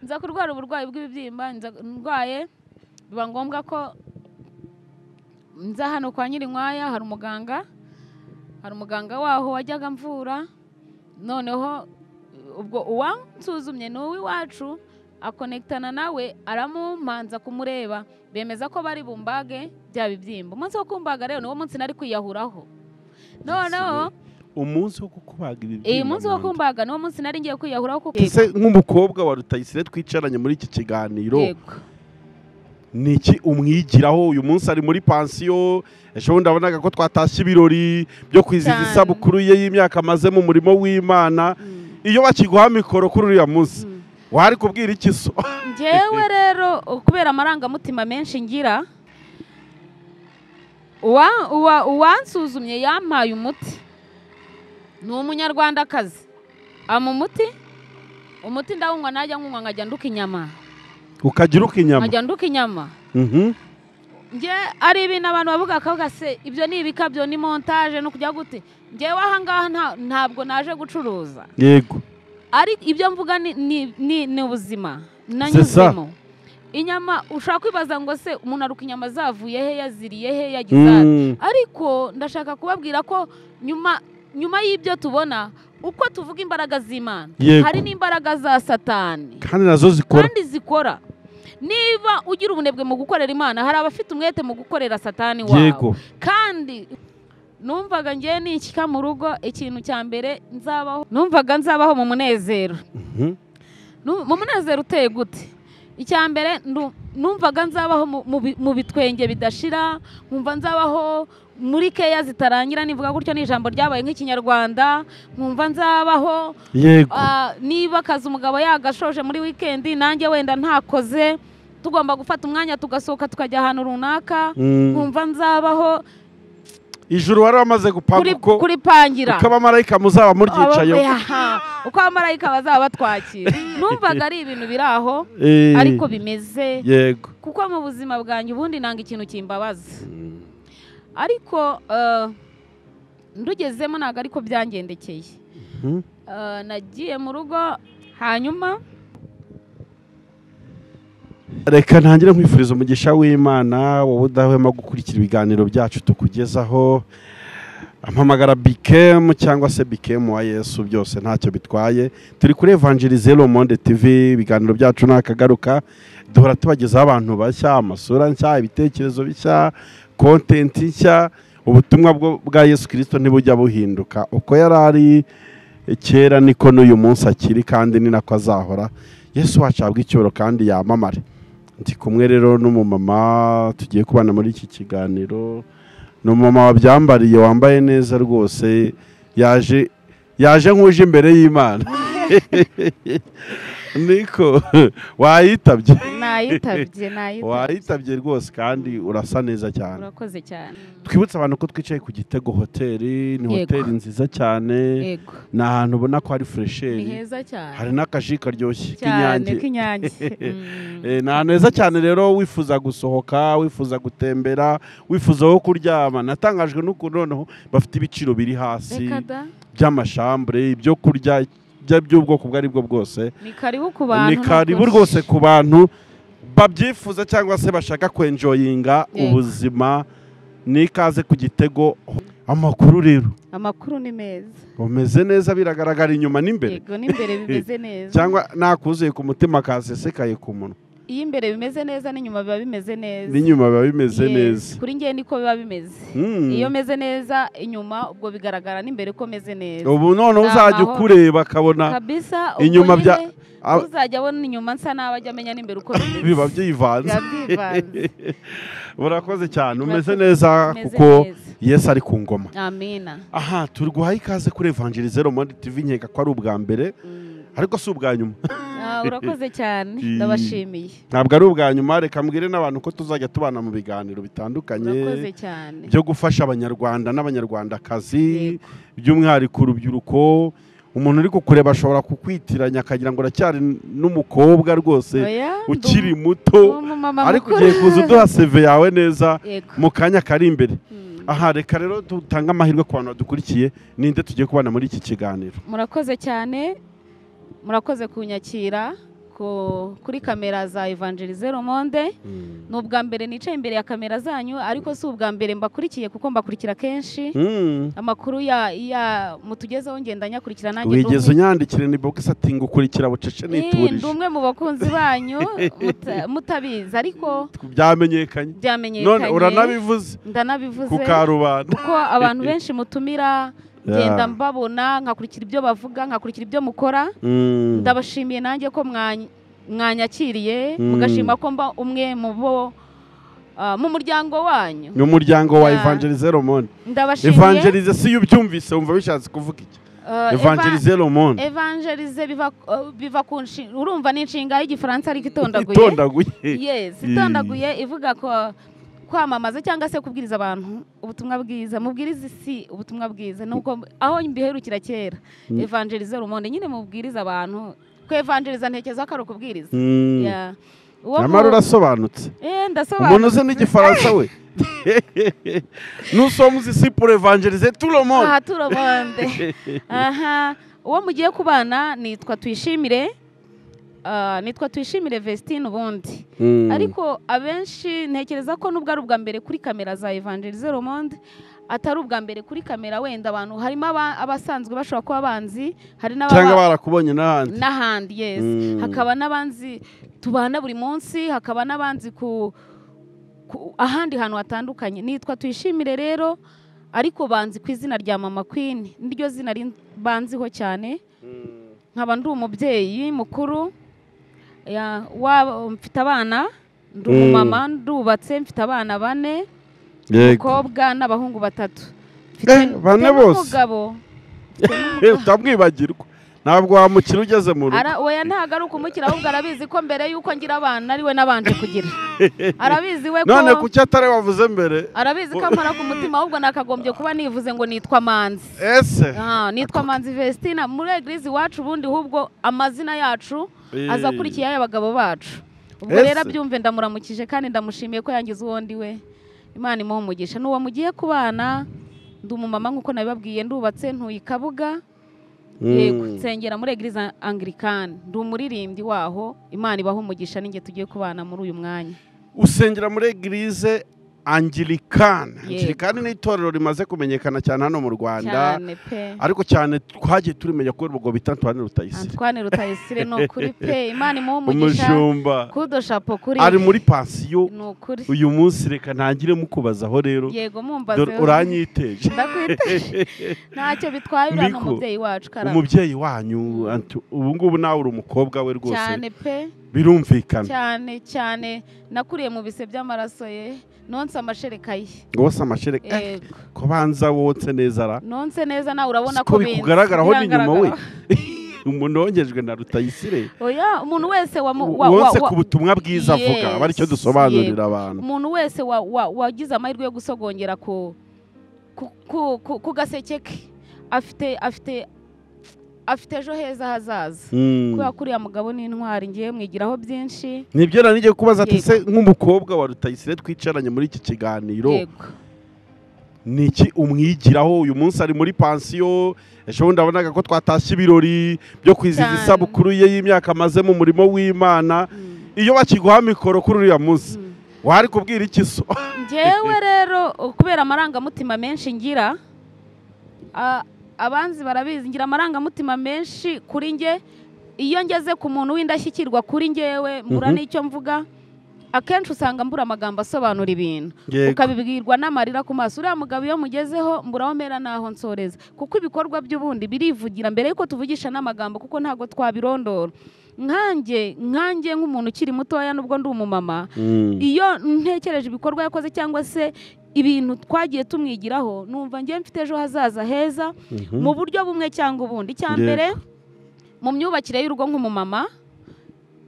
Nza kurwara uburwayi bw'ibibyimba, ndwaye biba ngombwa ko nza hano kwa Nyirinkwaya. Hari umuganga waho wajyaga mvura. Noneho ubwo uwansuzumye ni uw'iwacu, akonekitana nawe, aramumanza kumureba, bemeza ko bari bumbage bya bibyimba. Umunsi wo kumbaga rero niwo munsi nari kwiyahuraho noneho. Umunsi wo kukubaga ibibyimba Iyi munsi wo mu nda. kumbaga niwo munsi nari ngiye kwiyahuraho kuko Ese nk'umukobwa wa Rutayisire twicaranye muri iki kiganiro, Yego. ni iki umwigiraho? Uyu munsi ari muri pansiyo, ejo bundi wabonaga ko twatashye ibirori byo kwizihiza isabukuru ye y'imyaka amaze mu murimo w'Imana. Iyo bakiguha mikoro kuri uriya munsi, wari kubwira iki so? Njyewe rero, kubera amarangamutima menshi ngira, uwansuzumye yampaye umuti, ni Umunyarwandakazi, ampa umuti. Umuti ndawunywa, najya nkunywa nkajya nduka inyama. Ukagira uka inyama? Nkajya nduka inyama. Njye ari ibintu abantu bavuga bakavuga: "Se ibyo ni ibikabyo, ni montage, no kujya gute?" Njyewe ahangaha ntabwo naje gucuruza. Ari ibyo mvuga ni ubuzima nanyuzemo. Inyama, ushobora kwibaza ngo: "Se umuntu aruka inyama zavuye he, yaziriye he, yagize ate?" Ariko ndashaka kubabwira ko nyuma y'ibyo tubona, uko tuvuga imbaraga z'Imana, hari n'imbaraga za Satani. Kandi nazo zikora. Kandi zikora. Niba ugira ubunebwe mu gukorera Imana, hari abafite umwete mu gukorera Satani wawe. Kandi numvaga ngewe nishyika mu rugo, ikintu cya mbere nzabaho, numvaga nzabaho mu munezero. Mu munezero uteye gute? Icya mbere, numvaga nzabaho mu bitwenge bidashira, nkumva nzabaho muri keya zitarangira. Nivuga gutyo ni ijambo ryabaye nk'Ikinyarwanda. Nkumva nzabaho niba akazi umugabo yagashoje muri wikendi, nanjye wenda ntakoze, tugomba gufata umwanya tugasohoka tukajya ahantu runaka. Nkumva nzabaho Ijuru wari wamaze gupanga uko kuripangira uko abamarayika muzaba muryicayeho. Aha, uko abamarayika bazaba batwakira. Numvaga ari ibintu biri aho, ariko bimeze, kuko mu buzima bwanjye ubundi nanga ikintu kimbabaza. Ariko ndugezemo ntabwo ariko byangendekeye. Nagiye mu rugo hanyuma Reka ntangire nkwifuriza umugisha w'Imana, wowe udahwema gukurikira ibiganiro byacu tukugezaho. Ampamagara Bikemu cyangwa se Bikemu wa Yesu, byose ntacyo bitwaye. Turi kuri Evangelize Le Monde TV. Ibiganiro byacu ntakagaruka, duhora tubagezaho abantu bashya, amasura nshya, ibitekerezo bishya, content nshya. Ubutumwa bwa Yesu Kirisito ntibujya buhinduka. Uko yari ari kera niko n'uyu munsi akiri, kandi ni nako azahora. Yesu wacu ahabwa icyubahiro kandi yamamare. Ndi kumwe rero n'umumama tugiye kubana muri iki kiganiro. Ni umumama wabyambariye, wambaye neza rwose, yaje nk'uje imbere y'Imana. Niko wayitabye? Nayitabye, nayitabye. Wayitabye rwose, kandi urasa neza cyane. Urakoze cyane. Twibutse abantu ko twicaye ku Gitego Hoteli. Ni hoteli nziza cyane. Ni ahantu ubona ko hari Ni fraîcheur. heza cyane. Hari n'akaji karyoshye Cyane. k'Inyange. K'Inyange. Ni ahantu heza cyane rero. Wifuza gusohoka, wifuza gutembera, wifuza aho kuryama, natangajwe n'ukuntu noneho bafite ibiciro biri hasi Reka da. by'amashambure, ibyo kurya by'ubwoko ubwo ari bwo bwose. Ni karibu ku bantu. Ni karibu Nukuri. rwose ku bantu babyifuza cyangwa se bashaka kwenjoyinga ubuzima. Ni ikaze ku Gitego. Amakuru rero? Amakuru ni meza. Umeze neza, biragaragara inyuma n'imbere. Yego, n'imbere bimeze neza. Cyangwa nakuzuye ku mutima kasesekaye ku munwa? Iyo imbere bimeze neza, n'inyuma biba bimeze neza. N'inyuma biba bimeze Yes, neza. Kuri njye niko biba bimeze. Iyo meze neza inyuma, ubwo bigaragara n'imbere ko meze neza. Ubu noneho Ni uzajya amahoro. ukureba akabona Kabisa, ubwo inyuma bya nyine uzajya abona inyuma nsa nabi, ajya amenya n'imbere uko bimeze. Biba byivanze. Biba byivanze. Urakoze cyane, umeze Urakoze. neza Meze kuko neza. Yesu ari ku ngoma. Amina. Aha turi guhaye ikaze kuri Evangelize Monde TV. Nkeka ko ari ubwa mbere, ariko si ubwa nyuma. Ah, urakoze cyane, ndabashimiye. Ntabwo ari ubwa nyuma. Reka mbwire n'abantu ko tuzajya tubana mu biganiro bitandukanye Urakoze cyane. byo gufasha Abanyarwanda n'Abanyarwandakazi, by'umwihariko urubyiruko. Umuntu uri kukureba ashobora kukwitiranya akagira ngo uracyari n'umukobwa rwose Oya, ukiri ndi muto, umumama ariko mukuru. ugiye kuza uduha CV yawe neza mu kanya kari imbere. Aha reka rero dutange amahirwe ku bantu badukurikiye. Ninde tugiye kubana muri iki kiganiro? Murakoze cyane, murakoze kunyakira. Kuri kamera za Evangelize Le Monde. Ni ubwa mbere nicaye imbere ya kamera zanyu, ariko si ubwa mbere mbakurikiye kuko mbakurikira kenshi. Amakuru ya mutugezeho ngenda nyakurikira nanjye. Wigeze unyandikire ni box ati ngukurikira bucece niturije. Ndi umwe mu bakunzi banyu mutabizi, ariko byamenyekanye. None uranabivuze. Ndanabivuze ku karubanda. Kuko abantu benshi mutumira ngenda mbabona, nkakurikira ibyo bavuga, nkakurikira ibyo mukora. Ndabashimiye nanjye ko mwanyakiriye, mugashima ko mba umwe mu bo mu muryango wanyu. Ni umuryango wa Evangelize Le Monde. Ndabashimiye. Evangelize si ubyumvise wumva bishatse kuvuga iki? Evangelize Le Monde. Evangelize biva ku urumva ni inshinga y'igifaransa ariko itondaguye. Itondaguye. Yes, itondaguye ivuga ko kwamamaza cyangwa se kubwiriza abantu ubutumwa bwiza. Mubwiriza isi ubutumwa bwiza, nuko aho mbiherukira kera. Evangelize Le Monde nyine mubwiriza abantu. Ko evangeliza ntekereza ko ari ukubwiriza. Nyamara urasobanutse. Ndasobanutse. Umuntu uzi n'igifaransa we. Nous sommes ici pour évangéliser tout le monde. Aha, tout le monde. Aha, uwo mugiye kubana nitwa Tuyishimire. Nitwa Tuyishimire Vestine ubundi. Ariko abenshi ntekereza ko nubwo ari ubwa mbere kuri kamera za Evangelize Le Monde, atari ubwa mbere kuri kamera wenda abantu harimo abasanzwe bashobora kuba banzi, hari n'ababa cyangwa barakubonye n'ahandi. N'ahandi, yes. Hakaba n'abanzi tubana buri munsi, hakaba n'abanzi ku ahandi hantu hatandukanye. Nitwa Tuyishimire rero, ariko banzi ku izina rya Mama Queen, niryo zina banziho cyane. Nkaba ndi umubyeyi mukuru. Mfite abana, ndi umumama, ndubatse, mfite abana 4, umukobwa n'abahungu 3. Bane bose. Utamwibagirwa. Ntabwo wamukira ugeze mu rugo. Oya, ntabwo ari ukumukira, ahubwo arabizi ko mbere yuko ngira abana ari we nabanje kugira. Arabizi we ko none kuki atari wavuze mbere? Arabizi ko amara ku mutima, ahubwo nakagombye kuba nivuze ngo nitwa Manzi. Ese? Nitwa Manzi Vestina. Muri eglise iwacu ubundi hubwo amazina yacu aza akurikiye ay'abagabo bacu. Ubwo rero abyumve, ndamuramukije kandi ndamushimiye ko yangize uwo ndi we. Imana imuhe umugisha. N'uwo mugiye kubana, ndi umumama nk'uko nabibabwiye, ndubatse, ntuye i Kabuga. Yego, nsengera muri eglise Anglikane, ndi umuririmbyi waho. Imana ibahe umugisha ninjye tugiye kubana muri uyu mwanya. Usengera muri eglise Anglikane. Anglikane ni itorero rimaze kumenyekana cyane hano mu Rwanda. Cyane pe. Ariko cyane twagiye turimenya ko ubwo bita Antoine Rutayisire. Antoine Rutayisire no kuri pe. Imana imuhe umugisha. Umushumba. Kudo chapeau kuri. Ari muri pansiyo. No kuri. Uyu munsi reka ntangire mukubazaho rero. Yego mumbaze. Uranyiteje. Ndakwiteje. Ntacyo bitwaye uriya ni umubyeyi wacu karame. Umubyeyi wanyu ubu ngubu nawe uri umukobwa we rwose. Cyane pe. Birumvikana. Cyane cyane nakuriye mu bise by'amaraso ye. Nonse amashereka ye. Wonse amashereka. Ko banza wonse neza ra. Nonse neza nawe urabona ko bikugaragaraho n'inyuma we. Umuntu wongejwe na Rutayisire. Oya, umuntu wese wonse ku butumwa bwiza avuga, aba aricyo dusobanurira abantu. Umuntu wese wagize amahirwe yo gusogongera ku gaseke ke, afite ejo heza hazaza. Kubera ko uriya mugabo ni intwari, ngiye mwigiraho byinshi. Nibyo nari kubaza ati se nk'umukobwa wa Rutayisire twicaranye muri iki kiganiro, niki umwigiraho? Uyu munsi ari muri pansiyo, ejo bundi abonaga ko twatashye ibirori byo kwizihiza isabukuru ye y'imyaka amaze mu murimo w'Imana. Iyo bakiguha mikoro kuri uriya munsi wari kubwira iki so? Njyewe rero kubera amarangamutima menshi ngira, abanzi barabizi, ngira amarangamutima menshi kuri nge. Iyo ngeze ku muntu w'indashyikirwa kuri ngewe mbura n'icyo mvuga. Akenshi usanga mbura amagambo asobanura ibintu, ukabibwirwa n'amarira ku maso. Uriya mugabo iyo mugezeho mburaho mera naho nsoreza, kuko ibikorwa by'ubundi birivugira mbere yuko tuvugisha n'amagambo, kuko ntabwo twabirondora. Nkanjye nk'umuntu ukiri mutoya nubwo ndi umumama, iyo ntekereje ibikorwa yakoze cyangwa se ibintu twagiye tumwigiraho, numva ngiye mfite ejo hazaza heza mu buryo bumwe cyangwa ubundi. Icya mbere, mu myubakire y'urugo nk'umumama,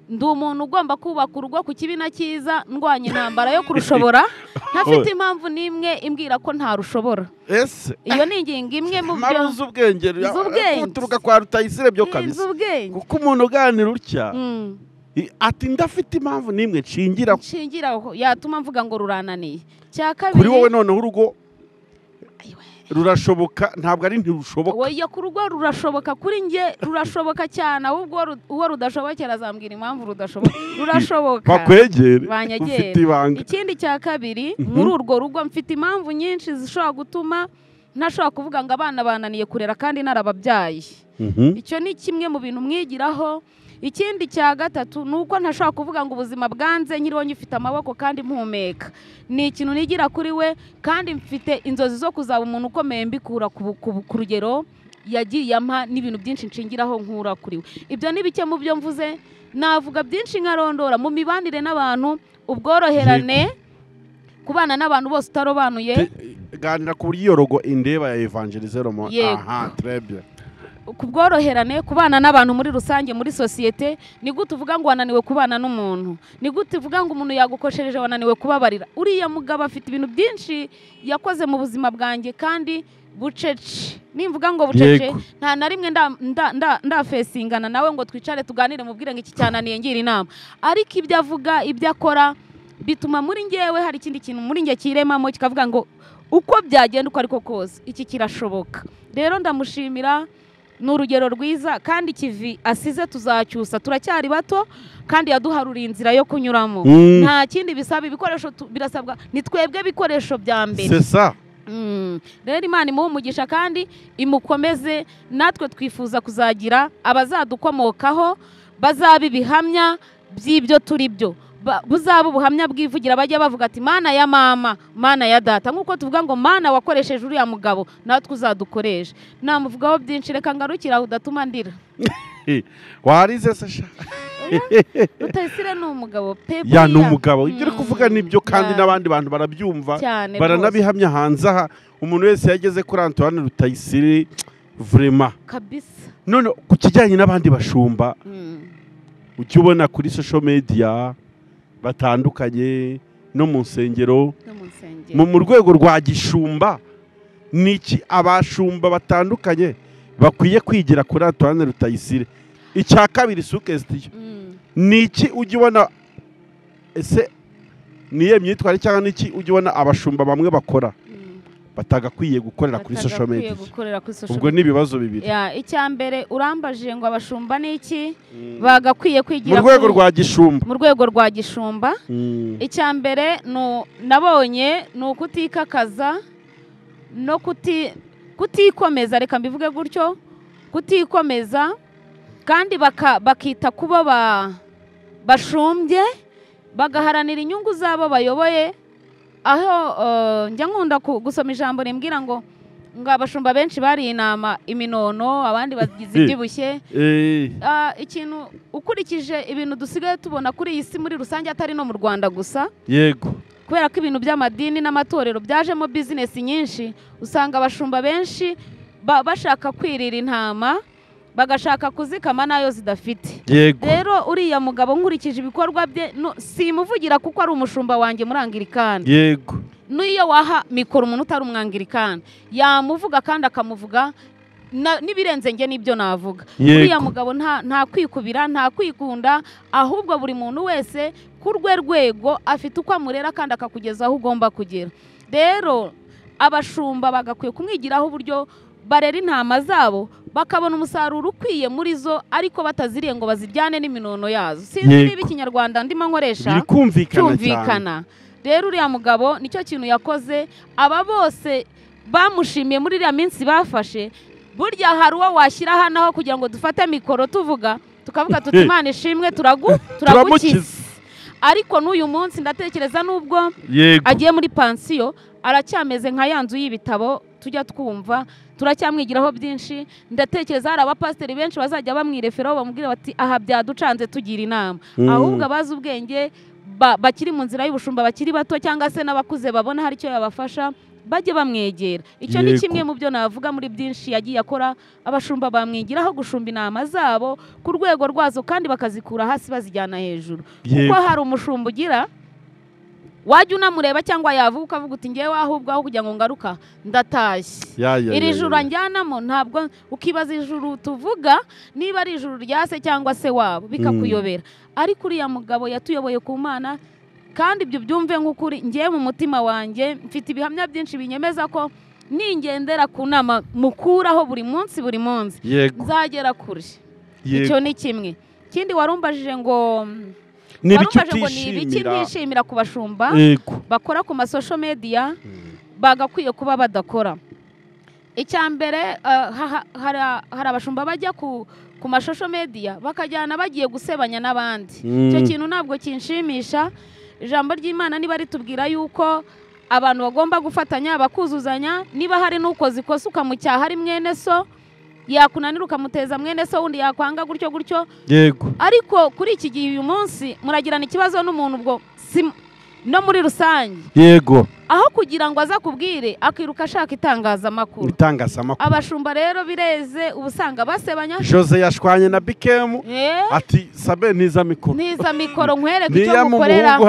ndi umuntu ugomba kubaka urugo ku kibi na cyiza, ndwanya intambara yo kurushobora, ntafite impamvu n'imwe imbwira ko ntarushobora. Ese iyo ni ingingo imwe mu byo uzi ubwenge uturuka kwa Rutayisire byo kabisa, kuko umuntu uganira utya ati ndafite impamvu n'imwe nshingiraho yatuma yatuma mvuga ngo rurananiye. Cya kabiri kuri wowe noneho urugo Rurashoboka, ntabwo ari ntirushoboka. Oya, ku rugo rurashoboka, kuri njye rurashoboka cyane, ahubwo uwo rudashobokera azambwira impamvu rudashoboka. Rurashoboka. Bakwegere. Banyegere. Ufite ibanga. Ikindi cya kabiri, muri urwo rugo mfite impamvu nyinshi zishobora gutuma ntashobora kuvuga ngo abana bananiye kurera kandi narababyaye. Icyo ni kimwe mu bintu mwigiraho. Ikindi cya gatatu ni uko ntashobora kuvuga ngo ubuzima bwanze nkiriho ngifite amaboko kandi mpumeka. Ni ikintu nigira kuri we, kandi mfite inzozi zo kuzaba umuntu ukomeye mbikura ku rugero yagiye ampa n'ibintu byinshi nshingiraho nkura kuri we. Ibyo ni bike mu byo mvuze, navuga byinshi nkarondora mu mibanire n'abantu, ubworoherane, kubana n'abantu bose utarobanuye. Ganira ku buryo iyo rogo indeba ya Evangelise Romo. Aha, très bien. Kubworoherane, kubana n'abantu muri rusange muri sosiyete. Ni gute uvuga ngo wananiwe kubana n'umuntu? Ni gute uvuga ngo umuntu yagukoshereje wananiwe kubabarira? Uriya mugabo afite ibintu byinshi yakoze mu buzima bwanjye kandi bucece. Nimvuga ngo bucece, nta na rimwe ndafesingana nawe ngo twicare tuganire mubwire ngo iki cyananiye ngira inama. Ariko ibyo avuga, ibyo akora bituma muri ngewe hari ikindi kintu muri nge kiremamo kikavuga ngo uko byagenda uko ariko kose iki kirashoboka. Rero ndamushimira, ni urugero rwiza kandi kivi asize tuzacyusa, turacyari bato kandi yaduharuriye inzira yo kunyuramo. Nta kindi bisaba, ibikoresho birasabwa, ni twebwe bikoresho bya mbere. C'est ça. Rero Imana imuhe umugisha kandi imukomeze, natwe twifuza kuzagira abazadukomokaho bazaba ibihamya by'ibyo turi byo. Buzaba ubuhamya bwivugira, bajya bavuga ati Mana ya mama, Mana ya data, nkuko tuvuga ngo Mana wakoresheje uriya mugabo natwe uzadukoresha. Namuvugaho byinshi, reka ngarukira udatuma ndira. Warize se sha? Rutayisire ni umugabo pe. Ya, ni umugabo. Ibyo uri kuvuga nibyo kandi n'abandi bantu barabyumva, baranabihamya hanze aha. Umuntu wese yageze kuri Antoine Rutayisire vraiment kabisa. None ku kijyanye n'abandi bashumba ujya ubona kuri social media batandukanye no mu nsengero, mu rwego rwa gishumba, niki abashumba batandukanye bakwiye kwigira kuri Antoine Rutayisire? Icya kabiri suggestion, niki ujya ubona ese niye myitware cyangwa niki ujya ubona abashumba bamwe bakora batagakwiye gukorera kuri social media? Ubwo ni ibibazo bibiri. Ya, icya mbere urambajije ngo abashumba niki bagakwiye kwigira mu rwego rwa gishumba. Mu rwego rwa gishumba, icya mbere nabonye ni ukutikakaza no kutikomeza, reka mbivuge gutyo, kutikomeza kandi bakita kuba bashumbye, bagaharanira inyungu zabo bayoboye. Aho njya nkunda gusoma ijambo rimbwira ngo abashumba benshi bari inama iminono, abandi bagize ibyibushye. Ikintu ukurikije ibintu dusigaye tubona kuri iyi si muri rusange, atari no mu Rwanda gusa, yego, kubera ko ibintu by'amadini n'amatorero byajemo business nyinshi, usanga abashumba benshi bashaka kwirira intama, bagashaka kuzikama nayo zidafite. Rero uriya mugabo nkurikije ibikorwa bye, simuvugira kuko ari umushumba wanjye muri Anglikani. Yego. N'iyo waha mikoro umuntu utari umwangirikani yamuvuga kandi akamuvuga n'ibirenze nge n'ibyo navuga. Uriya mugabo nta kwikubira, nta kwikunda, ahubwo buri muntu wese ku rwe rwego afite uko amurera kandi akakugeza aho ugomba kugera. Rero abashumba bagakwiye kumwigiraho uburyo barera intama zabo bakabona umusaruro ukwiye muri zo, ariko bataziriye ngo baziryane n'iminono yazo. Sinzi niba ikinyarwanda ndimo nkoresha cyumvikana. Rero uriya mugabo nicyo kintu yakoze, aba bose bamushimiye muri iriya minsi bafashe. Burya hari uwo washyira hano aho kugira ngo dufate mikoro tuvuga, tukavuga tuti Imana ishimwe turagukiza. Ariko n'uyu munsi ndatekereza nubwo agiye muri pansiyo aracyameze nka ya nzu y'ibitabo tujya twumva, turacyamwigiraho byinshi. Ndatekereza hari abapasiteri benshi bazajya bamwireferaho bamubwira bati aha byaducanze tugira inama. Ahubwo abazi ubwenge bakiri mu nzira y'ubushumba, bakiri bato cyangwa se n'abakuze babona hari icyo yabafasha, bajye bamwegera. Icyo ni kimwe mu byo navuga muri byinshi yagiye akora. Abashumba bamwigiraho gushumba intama zabo ku rwego rwazo kandi bakazikura hasi bazijyana hejuru. Kuko hari umushumba ugira wajya unamureba cyangwa yavuga ukavuga uti ngewe ahubwo aho kugira ngo ngaruka ndatashye. Iri juru njyanamo ntabwo ukibaza ijuru tuvuga niba ari ijuru rya se cyangwa se wabo, bikakuyobera. Ariko uriya mugabo yatuyoboye ku Mana, kandi ibyo byumve nk'ukuri. Ngewe mu mutima wanjye mfite ibihamya byinshi binyemeza ko Ningendera ku nama mukuraho buri munsi buri munsi, nzagera kure. Icyo ni kimwe. Ikindi warumbajije ngo ni ibiki ntishimira ku bashumba bakora ku ma social media bagakwiye kuba badakora. Icya mbere, hari abashumba bajya ku ma social media bakajyana bagiye gusebanya n'abandi. Icyo kintu ntabwo kinshimisha. Ijambo ry'Imana niba ritubwira yuko abantu bagomba gufatanya bakuzuzanya, niba hari n'ukoze ikosa ukamucyaha ari mwene so, yakunanira ukamuteza mwene so wundi yakwanga gutyo gutyo. Yego. Ariko kuri iki gihe uyu munsi muragirana ikibazo n'umuntu ubwo no muri rusange. Yego. Aho kugira ngo azakubwire akiruka ashaka itangazamakuru. Itangazamakuru. Abashumba rero bireze ubusanga basebanya. Jose yashwanye na Bikemu ati sabe niza mikoro. Niza mikoro nkwereke icyo mukorera.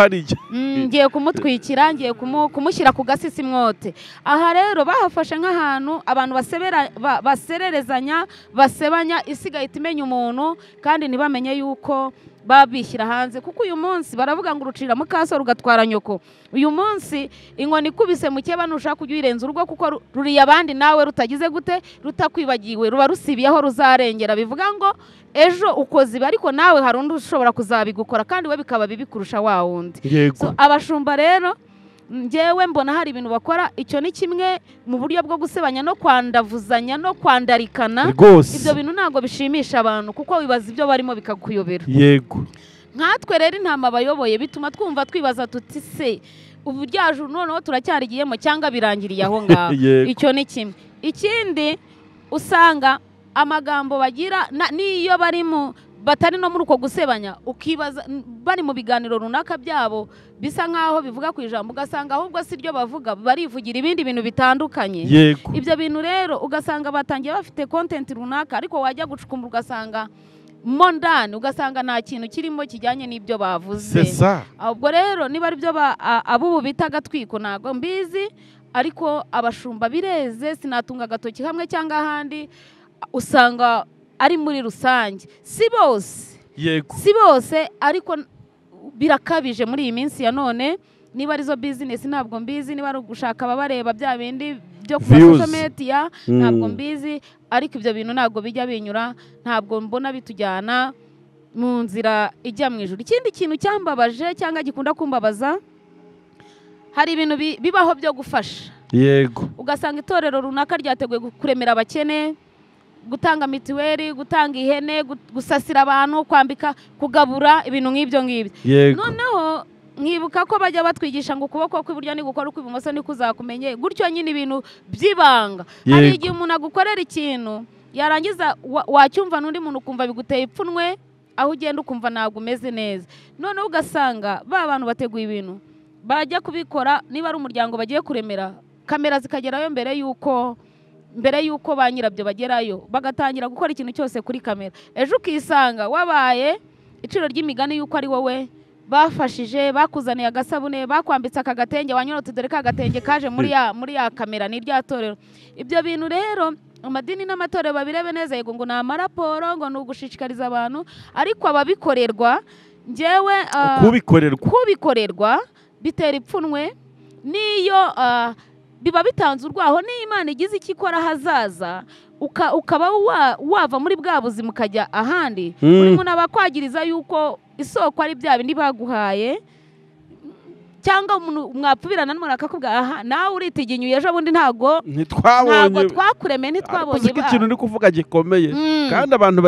Ngiye kumutwikira, ngiye kumushyira ku gasisi mwote. Aha rero bahafashe nk'ahantu abantu basebera basererezanya, basebanya, isigaye itimenya umuntu kandi ntibamenye yuko babishyira hanze. Kuko uyu munsi baravuga ngo urucira mukaso rugatwara nyoko. Uyu munsi inkoni ikubise mukeba nushaka kujya uyirenza urugo kuko ruriye abandi nawe rutagize gute, rutakwibagiwe, ruba rusibiye aho ruzarengera. Bivuga ngo ejo ukoze ibi ariko nawe hari undi ushobora kuzabigukora kandi we bikaba bibi kurusha wa wundi. So abashumba rero njyewe mbona hari ibintu bakora, icyo ni kimwe mu buryo bwo gusebanya no kwandavuzanya no kwandarikana. Ibyo bintu ntabwo bishimisha abantu kuko wibaza ibyo barimo bikakuyobera. Yego. Nkatwe rero intama bayoboye bituma twumva twibaza tuti se ubu ryajuru noneho turacyarigiyemo cyangwa birangiriye aho ngaho. Icyo ni kimwe. Ikindi usanga amagambo bagira niyo barimo batari no muri uko gusebanya, ukibaza bari mu biganiro runaka byabo bisa nkaho bivuga ku ijambo, ugasanga ahubwo si ryo bavuga, barivugira ibindi bintu bitandukanye. Ibyo bintu rero ugasanga batangiye bafite content runaka, ariko wajya gucukumbura ugasanga mo ndani ugasanga nta kintu kirimo kijyanye n'ibyo bavuze. Ubwo rero niba ari byo abubu bita agatwiko ntago mbizi, ariko abashumba bireze, sinatunga agatoki hamwe cyangwa ahandi, usanga ari muri rusange. Si bose. Yego. Si bose ariko birakabije muri iyi minsi ya none. Niba arizo business ntabwo mbizi, niba ari ugushaka ababareba bya bindi byo ku social media ntabwo mbizi, ariko ibyo bintu ntabwo bijya binyura, ntabwo mbona bitujyana mu nzira ijya mu ijuru. Ikindi kintu cyambabaje cyangwa gikunda kumbabaza, hari ibintu bibaho byo gufasha. Yego. Ugasanga itorero runaka ryateguye kuremera abakene, gutanga mituweli, gutanga ihene, gusasira abantu, kwambika, kugabura, ibintu nk'ibyo ngibyo. Noneho nkibuka ko bajya batwigisha ngo ukuboko kw'iburyo ni gukora ukw'ibumoso ni kuzakumenye, gutyo nyine ibintu by'ibanga. Hari igihe umuntu agukorera ikintu yarangiza wacyumva n'undi muntu ukumva biguteye ipfunwe, aho ugenda ukumva ntabwo umeze neza. Noneho ugasanga ba bantu bateguye ibintu bajya kubikora, niba ari umuryango bagiye kuremera, kamera zikagerayo mbere yuko ba nyirabyo bagerayo, bagatangira gukora ikintu cyose kuri kamera. Ejo ukisanga wabaye iciro ry'imigani yuko ari wowe bafashije, bakuzaniye agasabune, bakwambitse aka gatenge, wanyura uti dore ka gatenge kaje muri ya kamera ni rya torero. Ibyo bintu rero amadini n'amatorero babirebe neza. Yego ngo ni amaraporo, ngo ni ugushishikariza abantu, ariko ababikorerwa njyewe kubikorerwa bitera ipfunwe. Niyo biba bitanze urwaho, ni Imana igize icyo ikora hazaza ukaba wava muri bwa buzima ukajya ahandi. Buri muntu abakwagiriza yuko isoko ari bya bindi baguhaye, cyangwa umuntu mwapfubirana n'umuntu akakubwira aha nawe uritiginyuye ejo bundi ntago twakuremeye, ntitwabonye. Ikintu uri kuvuga gikomeye kandi abantu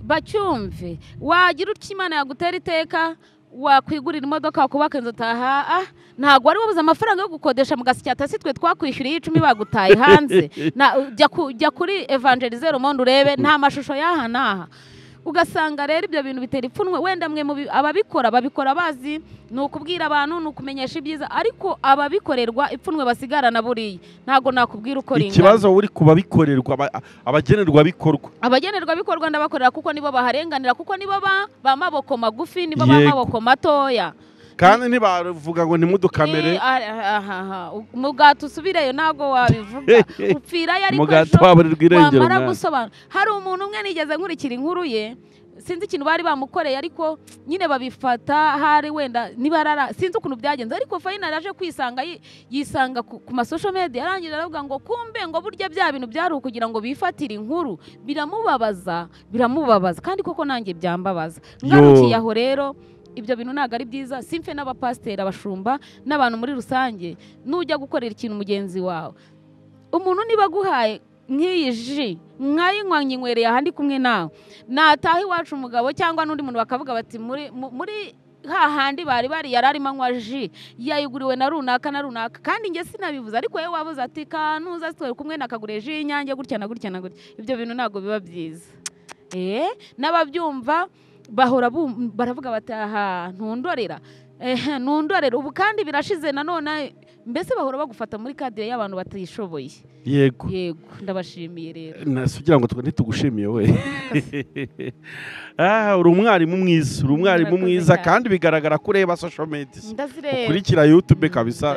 bacyumve. Wagira utyo Imana yagutera iteka, wakwigurira imodoka, wakubaka inzu, utaha ntago wari wabuze amafaranga yo gukodesha mu Gasyata, si twe twakwishyuriye 10 bagutaye hanze. Jya kuri Evangelize Monde urebe, nta mashusho y'aha n'aha. Ugasanga rero ibyo bintu bitera ipfunwe. Wenda mwe ababikora babikora bazi ni ukubwira abantu, ni ukumenyesha ibyiza, ariko ababikorerwa ipfunwe basigarana buriya ntago nakubwira uko ringana. Ikibazo uri kubabikorerwa, abagenerwa bikorwa, abagenerwa bikorwa ndabakorera kuko nibo baharenganira, kuko nibo ba maboko magufi, nibo ba maboko matoya. Kandi ntibavuga ngo nimudukamere, umugati usubireyo ntago wabivuga, upfirayo ariko wamara gusobanura. Hari umuntu umwe nigeze nkurikira inkuru ye, Sinzi ikintu bari bamukoreye, ariko nyine babifata hari wenda niba sinzi ukuntu byagenze, ariko final aje kwisanga yisanga ku ma social media, arangije aravuga ngo kumbe ngo burya bya bintu byari ukugira ngo bifatire inkuru. Biramubabaza, biramubabaza kandi koko nanjye byambabaza. Ngarukiye aho rero, ibyo bintu ntago ari byiza. Simfe n'abapasiteri, abashumba n'abantu muri rusange, nujya gukorera ikintu mugenzi wawe, umuntu niba aguhaye nk'iyi ji nkayinywa nyinywereye ahandi kumwe nawe, nataha iwacu umugabo cyangwa n'undi muntu bakavuga bati muri hahandi bari bari yararimo anywa ji yayiguriwe na runaka na runaka, kandi njye sinabivuze, ariko yewe wabuze ati kanuza twari kumwe nakaguriye ji y'inyange gutya na gutya na gutya. Ibyo bintu ntago biba byiza. N'ababyumva bahora baravuga bati aha ntundorera, ntundorera. Ubu kandi birashize nanone, mbese bahora bagufata muri kadire y'abantu batishoboye. Yego yego, ndabashimiye rero. Nasugira ngo ntitugushimiye we. Uri umwarimu mwiza, uri umwarimu mwiza, kandi bigaragara ko ureba social media, ukurikira YouTube kabisa.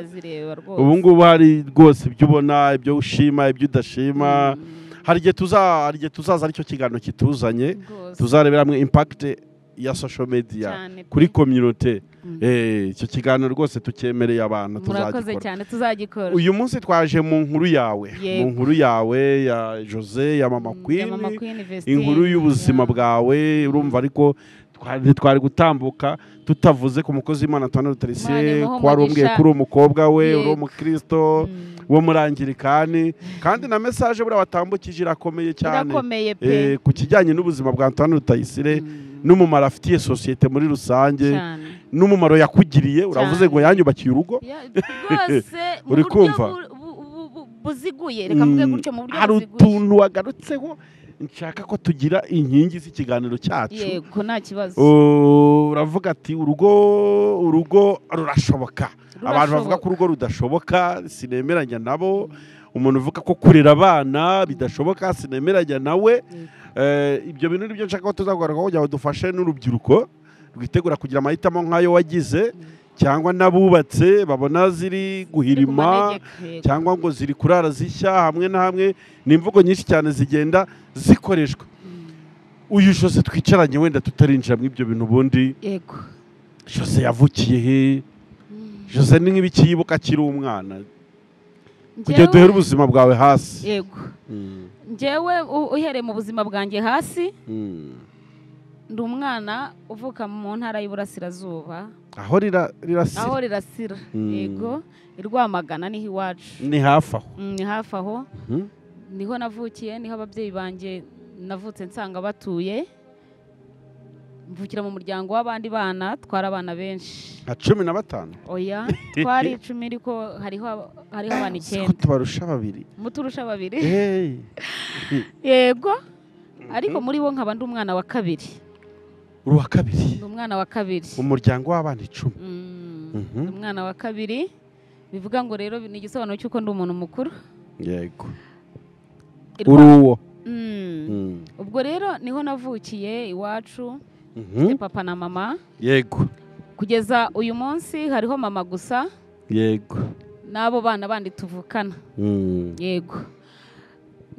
Ubu ngubu hari rwose ibyo ubona, ibyo ushima, ibyo udashima. Hari igihe tuzaza aricyo kiganiro kituzanye, tuzarebera hamwe impact ya social media kuri community. Icyo kiganiro rwose tucyemereye abantu, tuzagikora cyane, tuzagikora. Uyu munsi twaje mu nkuru yawe, mu nkuru yawe ya Jose, ya Mama Queen, inkuru y'ubuzima bwawe. Urumva ariko twari gutambuka tutavuze ku mukozi w'Imana Antoine Rutayisire, ko wari umbwiye kuri umukobwa we, uri umukristo wo muri Anglikani, kandi na message buriya watambukije irakomeye cyane ku kijyanye n'ubuzima bwa Antoine Rutayisire n'umumaro afitiye sosiyete muri rusange, n'umumaro yakugiriye. Uravuze ngo yanyubakiye urugo rwose mu buryo buziguye, reka mvuge gutyo, mu buryo hari utuntu wagarutseho nshaka ko tugira inkingi z'ikiganiro cyacu. Yego, nta kibazo. Uravuga ati urugo rurashoboka. Abantu bavuga ko urugo rudashoboka sinemeranya nabo. Umuntu uvuga ko kurera abana bidashoboka sinemeranya nawe. Ibyo bintu nibyo nshaka ko tuzagugarukaho kugira ngo dufashe n'urubyiruko rwitegura kugira amahitamo nk'ayo wagize, cyangwa n'abubatse babona ziri guhirima cyangwa ngo ziri kurara zishya hamwe na hamwe. Ni imvugo nyinshi cyane zigenda zikoreshwa. Uyu Jose twicaranye wenda tutarinjira mu ibyo bintu ubundi. Yego. Jose yavukiye he? Jose ni nk'ibiki yibuka akiri umwana? Kugira duhere ubuzima bwawe hasi. Yego. Njyewe uhereye mu buzima bwanjye hasi, ndi umwana uvuka mu ntara y'Iburasirazuba. Aho rirasira. Aho rirasira. Yego, i Rwamagana niho iwacu. Ni hafi aho. Ni hafi aho. Niho navukiye, niho ababyeyi banjye navutse nsanga batuye. Mvukira mu muryango w'abandi bana, twari abana benshi. Nka 15? Oya, twari 10 ariko hariho abana 9. Ko tubarusha babiri. Muturusha babiri. Yego. Ariko muri bo nkaba ndi umwana wa kabiri. Uri wa kabiri? Ndi umwana wa kabiri. Umuryango w'abana 10. Umwana wa kabiri, bivuga ngo rero ni igisobanuro cy'uko ndi umuntu mukuru. Yego. Uri uwo. Ubwo rero niho navukiye iwacu. Mfite papa na mama. Yego. Kugeza uyu munsi hariho mama gusa. Yego. N'abo bana bandi tuvukana. Yego.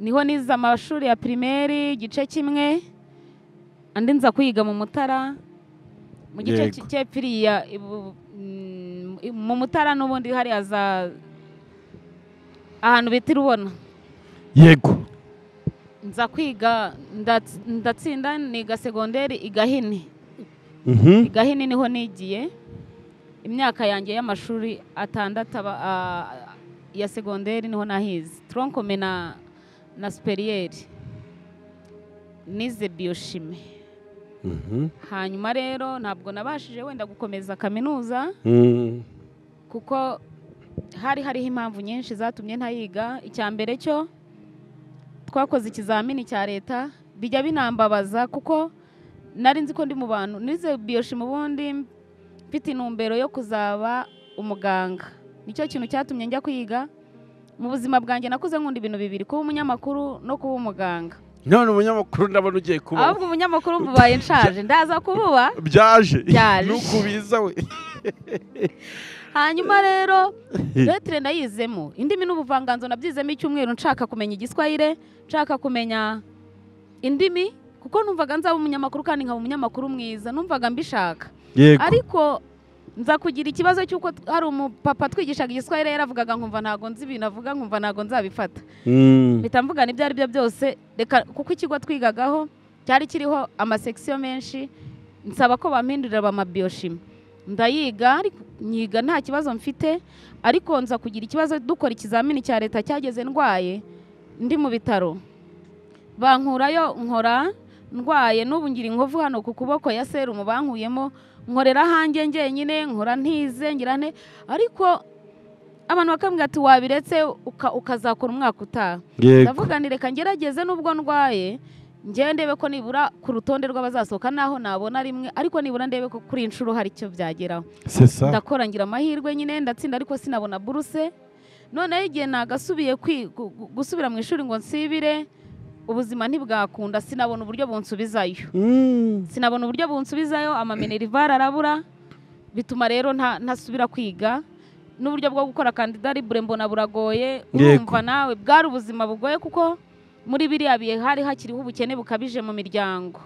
Niho nize amashuri ya primaire igice kimwe, andi nza kwiga mu Mutara, mu gice cy'epfiriya mu Mutara n'ubundi hari aza ahantu bita Rubona. Yego. Nza kwiga ndatsinda niga segonderi i Gahini. I Gahini niho nigiye imyaka yanjye y'amashuri 6 ya segonderi niho nahize. Troncome na superieur. Nize biochimie. Hanyuma rero ntabwo nabashije wenda gukomeza kaminuza, kuko hariho impamvu nyinshi zatumye ntayiga. Icya mbere cyo twakoze ikizamini cya leta, bijya binambabaza kuko nari nzi ko ndi mu bantu nize biochimie ubundi mfite intumbero yo kuzaba umuganga. Nicyo kintu cyatumye njya kwiga. Mu buzima bwanjye nakuze nkunda ibintu bibiri, kuba umunyamakuru no kuba umuganga. None umunyamakuru ndabona ugiye kuba. Ahubwo umunyamakuru mbubaye nshaje, ndaza kububa. Byaje. Nukubiza we. Hanyuma rero lettre nayizemo, indimi n'ubuvanganzo nabyizemo icyumweru, nshaka kumenya igiswahili, nshaka kumenya indimi Kuko numvaga nzaba umunyamakuru kandi nkaba umunyamakuru mwiza, numvaga mbishaka. Ariko nza kugira ikibazo cy'uko hari umupapa twigishaga igiswahili yaravugaga nkumva ntago nzi ibintu avuga, nkumva ntago nzabifata. Mpita mvuga n'ibyo ari byo byose, reka kuko ikigo twigagaho cyari kiriho amasection menshi, nsaba ko bampindurira bama biochimie. Ndayiga, nyiga nta kibazo mfite, ariko nza kugira ikibazo dukora ikizamini cya leta cyageze ndwaye ndi mu bitaro. Bankurayo nkora ndwaye, n'ubu ngira inkovu hano ku kuboko ya serumu bankuyemo, nkorera hanjye njyenyine, nkora ntize ngira nte, ariko abantu bakambwira ati wabiretse ukazakora umwaka utaha. Ndavuga nti reka ngerageze nubwo ndwaye, njyewe ndebe ko nibura ku rutonde rw'abazasohoka naho nabona rimwe, ariko nibura ndebe ko kuri inshuro hari icyo byageraho. Ndakora ngira amahirwe nyine ndatsinda, ariko sinabona buruse. Noneho igihe nagasubiye gusubira mu ishuri ngo nsibire, ubuzima ntibwakunda, sinabona uburyo bunsubizayo. Sinabona uburyo bunsubizayo, amaminerval arabura, bituma rero ntasubira kwiga. N'uburyo bwo gukora candidat libre mbona buragoye. Urumva nawe bwari ubuzima bugoye, kuko muri biriya bihe hari hakiriho ubukene bukabije mu miryango.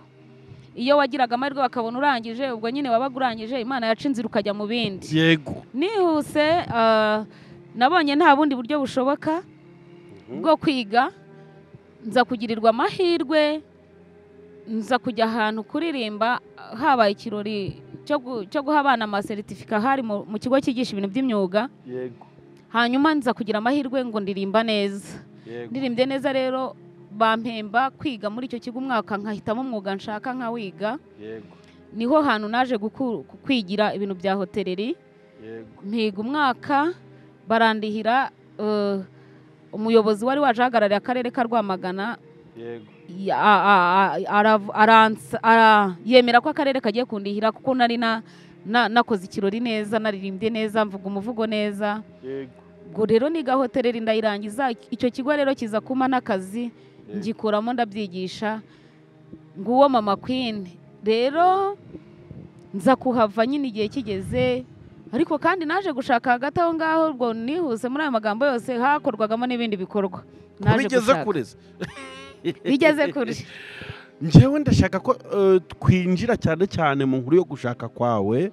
Iyo wagiraga amahirwe bakabona urangije, ubwo nyine wabaga urangije, Imana yaca inzira ukajya mu bindi. Nihuse nabonye nta bundi buryo bushoboka bwo kwiga, nza kugirirwa amahirwe, nza kujya ahantu kuririmba, habaye ikirori cyo guha abana amasertifika hari mu kigo cyigisha ibintu by'imyuga. Hanyuma nza kugira amahirwe ngo ndirimba neza. Ndirimbye neza rero bampemba kwiga muri icyo kigo umwaka, nkahitamo umwuga nshaka nkawiga. Niho hantu naje kwigira ibintu bya hoteleri. Mpiga umwaka barandihira. Umuyobozi wari waje ahagarariye akarere ka Rwamagana yemera ko akarere kagiye kundihira, kuko nari nakoze ikirori neza, naririmbye neza, mvuga umuvugo neza. Ubwo rero niga hoteleri ndayirangiza. Icyo kigo rero kiza kumpa n'akazi, ngikuramo ndabyigisha. Nguwo Mama Queen. Rero nza kuhava nyine igihe kigeze, ariko kandi naje gushaka hagati aho ngaho. Ubwo nihuse muri ayo magambo yose hakorwagamo n'ibindi bikorwa. Naje Bigeze gushaka. kure se. Bigeze kure. Njyewe ndashaka ko twinjira cyane cyane mu nkuru yo gushaka kwawe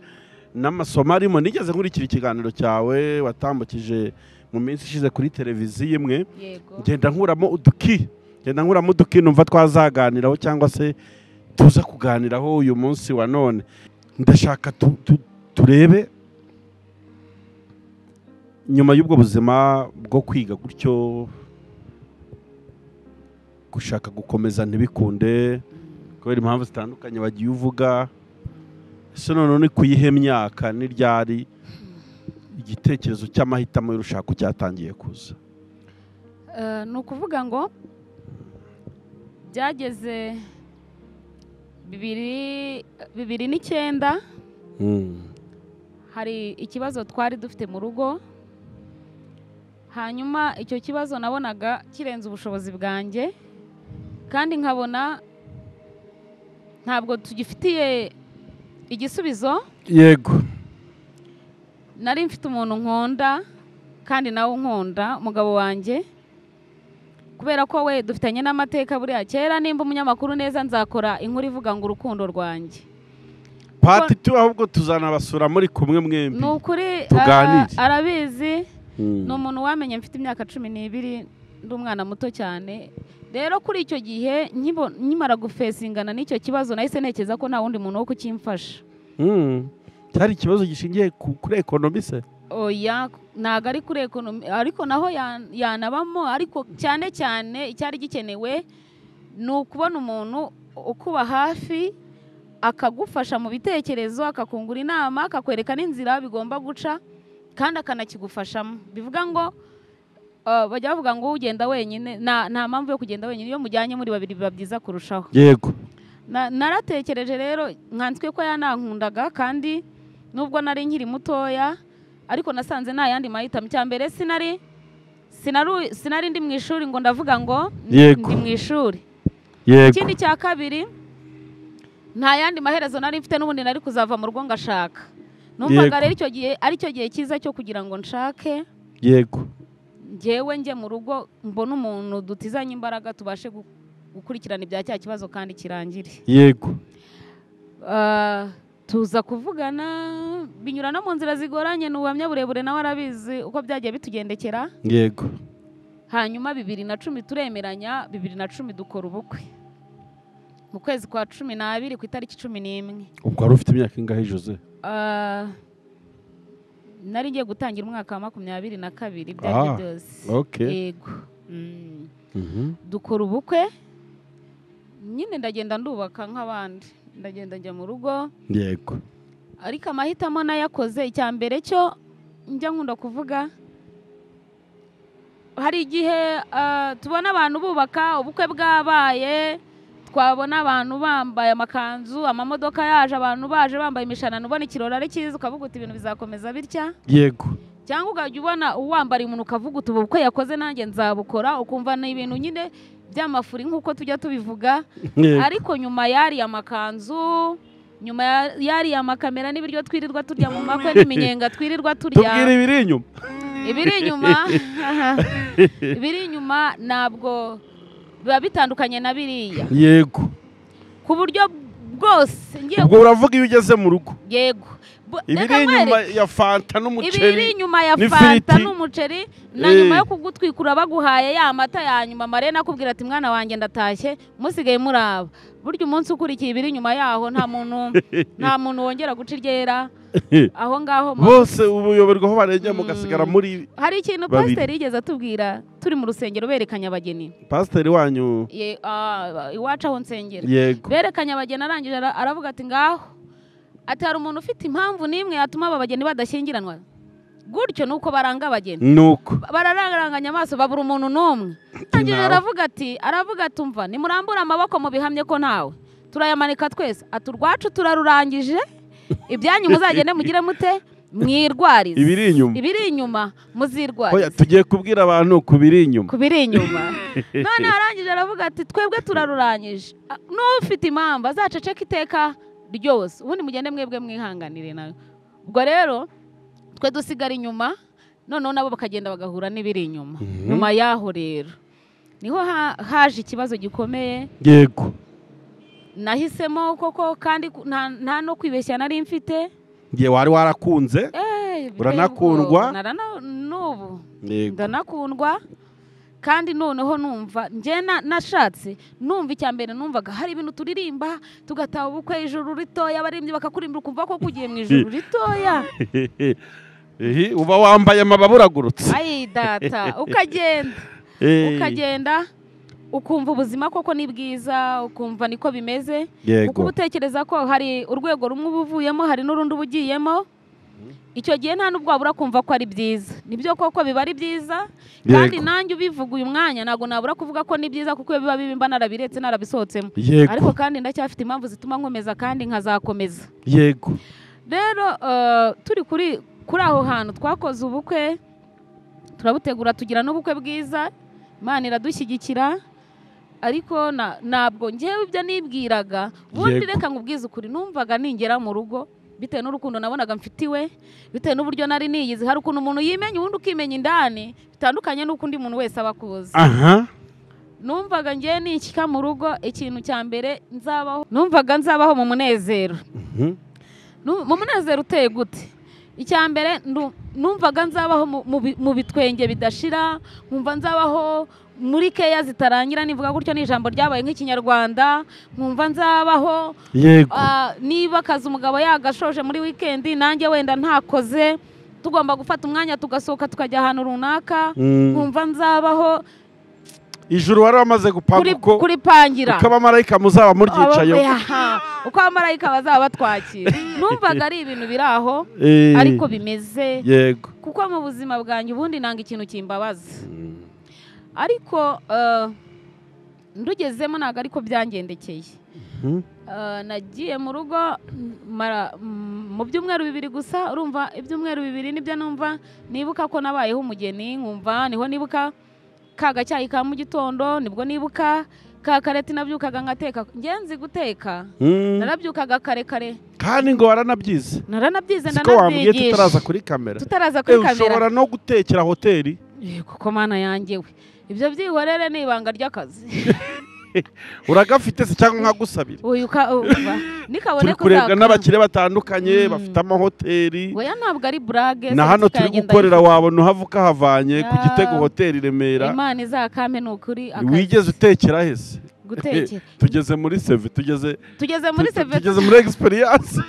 n'amasomo arimo. Nigeze nkurikira ikiganiro cyawe watambukije mu minsi ishize kuri televiziyo imwe, ngenda nkuramo uduki numva twazaganiraho cyangwa se tuza kuganiraho uyu munsi wa none. Ndashaka turebe nyuma y'ubwo buzima bwo kwiga gutyo, gushaka gukomeza ntibikunde kubera impamvu zitandukanye wagiye uvuga, ese noneho ni kuyihe myaka, ni ryari igitekerezo cy'amahitamo y'urushako cyatangiye kuza? Ni ukuvuga ngo byageze 2009, hari ikibazo twari dufite mu rugo. Hanyuma icyo kibazo nabonaga kirenze ubushobozi bwanjye, kandi nkabona ntabwo tugifitiye igisubizo. Nari mfite umuntu nkunda kandi nawe unkunda, umugabo wanjye, kubera ko we dufitanye n'amateka. Buriya kera nimba umunyamakuru neza nzakora inkuru ivuga ngo urukundo rwanjye. Part 2, ahubwo tuzanabasura muri kumwe mwembi. Ni ukuri. Tuganire. Arabizi. Ni umuntu wamenye mfite imyaka 12, ndi umwana muto cyane. Rero kuri icyo gihe nkimara gufesingana n'icyo kibazo, nahise ntekereza ko nta wundi muntu wo kukimfasha. Cyari ikibazo gishingiye kuri economy se? Oya, ntabwo ari kuri economy, ariko naho yanabamo, ariko cyane cyane icyari gikenewe ni ukubona umuntu ukuba hafi, akagufasha mu bitekerezo, akakungura inama, akakwereka n'inzira bigomba guca, kandi akanakigufashamo. Bivuga ngo bajya bavuga ngo ugenda wenyine nta mpamvu yo kugenda wenyine, iyo mujyanye muri babiri biba byiza kurushaho. Naratekereje rero nkanswe ko yanankundaga, kandi nubwo nari nkiri mutoya, ariko nasanze nta yandi mahitamo. Icya mbere, sinari ndi mu ishuri ngo ndavuga ngo ndi mu ishuri. Ikindi cya kabiri, nta yandi maherezo nari mfite, n'ubundi nari kuzava mu rugo ngashaka. Numvaga rero icyo gihe ari cyo gihe cyiza cyo kugira ngo nshake, njyewe njye mu rugo mbone umuntu dutizanye imbaraga, tubashe gukurikirana ibya cya kibazo kandi kirangire. Yego. Tuza kuvugana binyura no mu nzira zigoranye, n'ubuhamya burebure nawe arabizi uko byagiye bitugendekera. Yego. Hanyuma 2010 turemeranya, 2010 dukora ubukwe mu kwezi kwa 12 ku itariki 11. Ubwo wari ufite imyaka ingahe Jose? Nari ngiye gutangira umwaka wa 22 ibyo byose. Okay. Yego. Dukora ubukwe nyine, ndagenda ndubaka nk'abandi, ndagenda njya mu rugo. Yego. Ariko amahitamo nayakoze, icya mbere cyo njya nkunda kuvuga, hari igihe tubona abantu bubaka ubukwe bwabaye, twabona abantu bambaye amakanzu, amamodoka yaje, abantu baje bambaye imishanana, ubona ikirori ari cyiza ukavuga uti ibintu bizakomeza bitya. Yego. Cyangwa ukajya ubona uwambara umuntu ukavuga uti ubukwe yakoze nanjye nzabukora, ukumva ni ibintu nyine by'amafuri nk'uko tujya tubivuga. Ariko nyuma yari amakanzu, nyuma yari amakamera n'ibiryo twirirwa turya mu makwe n'iminyenga twirirwa turya. Tubwire ibiri inyuma. Ibiri inyuma. Ibiri inyuma ntabwo biba bitandukanye na biriya. Yego. Ku buryo bwose ngiye. Ubwo uravuga iyo ugeze mu rugo. Yego. Ibiri inyuma ya fanta n'umuceri. Ibiri inyuma ya fanta n'umuceri, na nyuma yo kugutwikura baguhaye ya mata ya nyuma, Marena akubwira ati mwana wanjye ndatashye, musigaye muraba. Burya umunsi ukurikiye ibiri inyuma yaho nta muntu wongera guca iryera aho ngaho. Bose ubuyoberwa aho barengera mugasigara muri. Hari ikintu pasiteri yigeze atubwira turi mu rusengero berekanye abageni. Pasiteri wanyu? Iwacu aho nsengera. Yego. Berekanye abageni, arangije aravuga ati ngaho, ati hari umuntu ufite impamvu n'imwe yatuma aba bageni badashyingiranwa. Gutyo nuko baranga abageni. Nuko bararanganya amaso babura umuntu n'umwe. Arangije aravuga ati umva, nimurambura amaboko mu bihamye ko ntawe, turayamanika twese. Ati urwacu turarurangije, ibyanyu muzagende mugire mute mwirwarize. Ibiri inyuma. Ibiri inyuma muzirwarize. Oya, tugiye kubwira abantu kubiri inyuma. Kubiri inyuma. None arangije aravuga ati twebwe turarurangije, n'ufite impamvu azaceceka iteka ryose, ubundi mugende mwebwe mwihanganire nawe. Ubwo rero twe dusigara inyuma, noneho nabo bakagenda bagahura n'ibiri inyuma. Nyuma yaho rero niho haje ikibazo gikomeye. Yego. Nahisemo koko, kandi nta no kwibeshya nari mfite. Ngiye wari warakunze, uranakundwa. N'ubu ndanakundwa, kandi noneho numva nje nashatse, numva icya mbere numvaga hari ibintu turirimba tugataha ubukwe ijuru ritoya, abaririmbyi bakakurimbira ukumva ko kugiye mu ijuru ritoya. Uba wambaye amababa uragurutse. Ayi data, ukagenda ukagenda ukumva ubuzima koko ni bwiza, ukumva niko bimeze. Kuko ubutekereza ko hari urwego rumwe ubuvuyemo, hari n'urundi ubugiyemo. Icyo gihe nta nubwo wabura kumva ko ari byiza. Nibyo koko biba ari byiza, kandi nanjye ubivuga uyu mwanya ntago nabura kuvuga ko ni byiza, kuko biba bibi mba narabiretse narabisohotsemo. Ariko kandi ndacyafite impamvu zituma nkomeza kandi nkazakomeza. Yego. Rero turi kuri aho hantu twakoze ubukwe, turabutegura tugira n'ubukwe bwiza, Imana iradushyigikira. Ariko ntabwo ngewe ibyo nibwiraga, ubundi reka nkubwize ukuri, numvaga ningera mu rugo bitewe n'urukundo nabonaga mfitiwe, bitewe n'uburyo nari niyizi. Hari ukuntu umuntu yimenya ubundi ukimenya indani bitandukanye n'uko undi muntu wese aba akuzi. Numvaga ngewe nishyika mu rugo, ikintu cya mbere nzabaho, numvaga nzabaho mu munezero. Mu munezero uteye gute? Icya mbere numvaga nzabaho mu bitwenge bidashira, nkumva nzabaho muri keya zitarangira, nivuga gutyo ni ijambo ryabaye nk'ikinyarwanda, nkumva nzabaho. Yego. Niba akazi umugabo yagashoje muri weekend nanjye wenda ntakoze, tugomba gufata umwanya tugasohoka tukajya ahantu runaka, nkumva nzabaho. Ijuru wari wamaze gupanga uko kuripangira, uko abamarayika muzaba muryicayeho, uko abamarayika bazaba batwakira. Numvaga ari ibintu biri aho ariko bimeze. Yego. Kuko mu buzima bwanjye ubundi nanga ikintu kimbabaza. Ariko ndugezemo ntabwo ariko byangendekeye. Nagiye mu rugo mu byumweru bibiri gusa, urumva ibyumweru bibiri nibyo numva nibuka ko nabayeho umugeni, nkumva niho nibuka ka gacyayi ka mu gitondo, nibwo nibuka ka kareti nabyukaga ngateka. Ngenzi guteka, narabyukaga kare kare. Kandi ngo waranabyize? Naranabyize, ndanabyigisha. Tutaraza kuri kamera. Tutaraza kuri kamera. Ushobora no gutekera hoteli? Yego, ko mana yanjye we. Ibyo byihorere ni ibanga ry'akazi. Uragafite se cyangwa nkagusabira? Uyu turi kurebwa n'abakire batandukanye bafite amahoteli. Oya ntabwo ari burage. Na hano turi gukorera wabona uhava ukahavanye ku Gitego hoteli Remera. Imana izakampe ni ukuri. Wigeze utekera hese? Gutekera. Tugeze muri CV, tugeze muri CV, tugeze muri experience.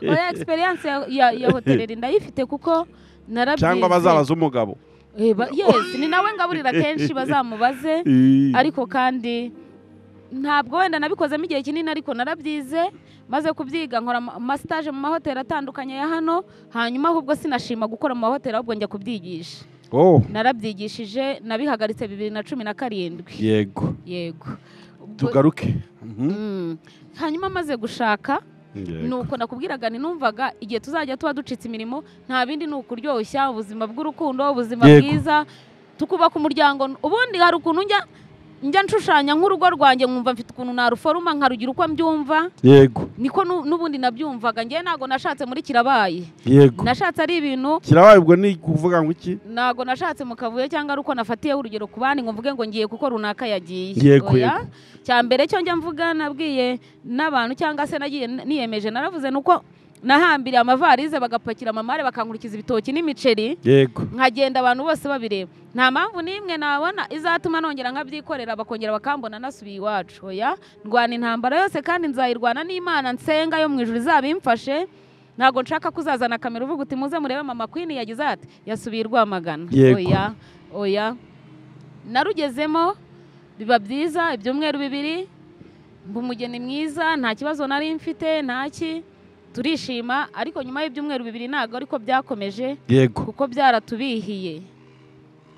Oya experience ya hoteleri ndayifite kuko narabyize. Cyangwa bazabaza umugabo. Yes, ni nawe ngaburira kenshi bazamubaze, ariko kandi ntabwo wenda nabikozemo igihe kinini ariko narabyize, maze kubyiga nkora amastage mu mahoteli atandukanye ya hano, hanyuma ahubwo sinashima gukora mu mahoteli ahubwo njya kubyigisha. Narabyigishije nabihagaritse 2017. Yego. Yego. Tugaruke. Hanyuma maze gushaka nuko nakubwiraga ni numvaga igihe tuzajya tuba ducitse imirimo nta bindi ni ukuryoshya ubuzima bw'urukundo, ubuzima bwiza, tukubaka umuryango. Ubundi hari ukuntu njya nshushanya nk'urugo rwanjye nkumva mfite ukuntu naruforuma nkarugira uko mbyumva. Yego. Niko n'ubundi nabyumvaga. Ngiye ntago nashatse muri kirabaye. Yego. Nashatse ari ibintu kirabaye ubwo ni kuvuga ngo iki? Ntago nashatse mu kavuyo cyangwa ari uko nafatiyeho urugero ku bandi ngo mvuge ngo ngiye kuko runaka yagiye. Yego. Cya mbere cyo njya mvuga nabwiye n'abantu cyangwa se nagiye niyemeje naravuze nuko nahambiriye amavarize bagapakira amamare bakankurikiza ibitoki n'imiceri. Yego. Nkagenda abantu bose babireba. Nta mpamvu n'imwe nabona izatuma nongera nkabyikorera bakongera bakambona nasubiye iwacu. Oya, ndwana intambara yose kandi nzayirwana n'Imana nsenga yo mu ijuru izabimfashe. Ntago nshaka kuzazana kamera uvuga uti muze murebe mama Queen yagize ati yasubiye Rwamagana. Oya, oya. Narugezemo biba byiza ibyumweru bibiri mba umugeni mwiza, nta kibazo nari mfite, ntaki turishima, ariko nyuma y'ibyumweru bibiri ntago ariko byakomeje. Yego. Kuko byaratubihiye.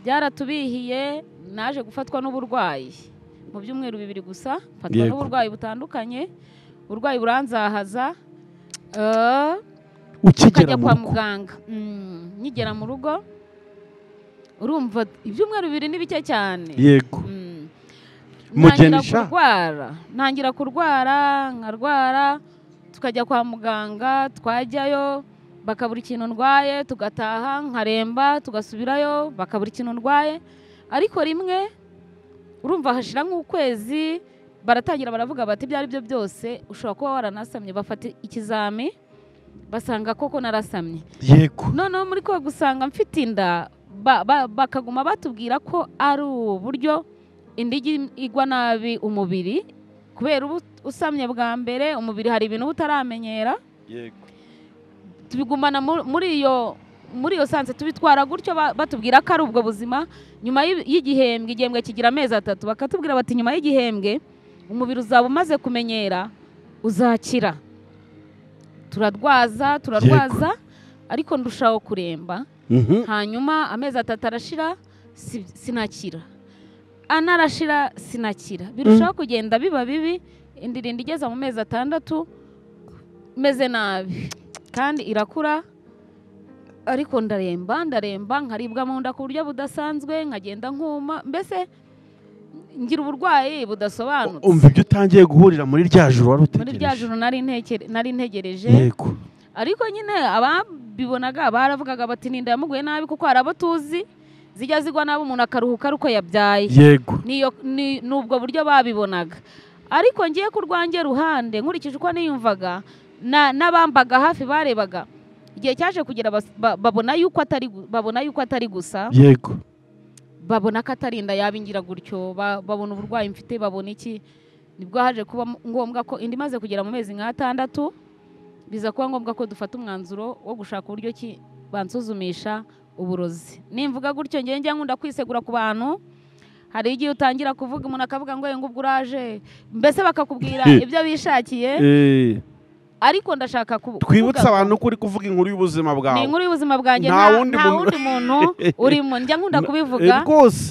Byaratubihiye, naje gufatwa n'uburwayi mu byumweru bibiri gusa, mfatwa n'uburwayi butandukanye, uburwayi buranzahaza. Ukigera kwa muganga. Nkigera mu rugo urumva ibyumweru bibiri ni bike cyane. Yego. Mugenisha ntangira kurwara, nkarwara, tukajya kwa muganga, twajyayo bakabura ikintu ndwaye, tugataha nkaremba, tugasubirayo bakabura ikintu ndwaye. Ariko rimwe urumva hashira nk'ukwezi baratangira baravuga bati ibyo ari byo byose ushobora kuba waranasamye, bafata ikizami basanga koko narasamye. Yego. Noneho muri ko gusanga mfite inda bakaguma batubwira ko ari uburyo indigi igwa nabi umubiri kubera ubu usamye bwa mbere umubiri hari ibintu utaramenyera. Yego. Tubigumana muri iyo sanse tubitwara gutyo batubwira ko ari ubwo buzima. Nyuma y'igihembwe, igihembwe kigira amezi 3, bakatubwira bati nyuma y'igihembwe umubiri uzaba umaze kumenyera uzakira. Turarwaza ariko ndushaho kuremba. Hanyuma amezi 3 arashira sinakira, anarashira sinakira, birushaho kugenda biba bibi. Indirinda igeza mu mezi 6 meze nabi kandi irakura, ariko ndaremba nkaribwa mu nda ku buryo budasanzwe, nkagenda nkuma, mbese ngira uburwayi budasobanutse. Umva ibyo utangiye guhurira muri rya joro wari utegereje. Muri rya joro nari ntegereje. Yego. Ariko nyine ababibonaga baravugaga bati ninda yamuguye nabi, kuko hari abo tuzi zijya zigwa nabi umuntu akaruhuka aruko yabyaye. Yego. Niyo nubwo buryo babibonaga. Ariko ngiye ku rwanjye ruhande nkurikije uko niyumvaga n'abambaga hafi barebaga, igihe cyaje kugera babona yuko atari gusa. Yego. Babona ko atari inda yabingira gutyo, babona uburwayi mfite, babona iki. Nibwo haje kuba ngombwa ko indi maze kugera mu mezi nka 6 biza kuba ngombwa ko dufata umwanzuro wo gushaka uburyo ki bansuzumisha uburozi. Nimvuga gutyo ngiye njya nkunda kwisegura ku bantu. Hari igihe utangira kuvuga umuntu akavuga ngo ngo ubwo uraje, mbese bakakubwira ibyo bishakiye. Ariko ndashaka twibutsa abantu ko uri kuvuga inkuru y'ubuzima bwawe. Ni inkuru y'ubuzima bwanjye, nta wundi muntu urimo. Njya nkunda kubivuga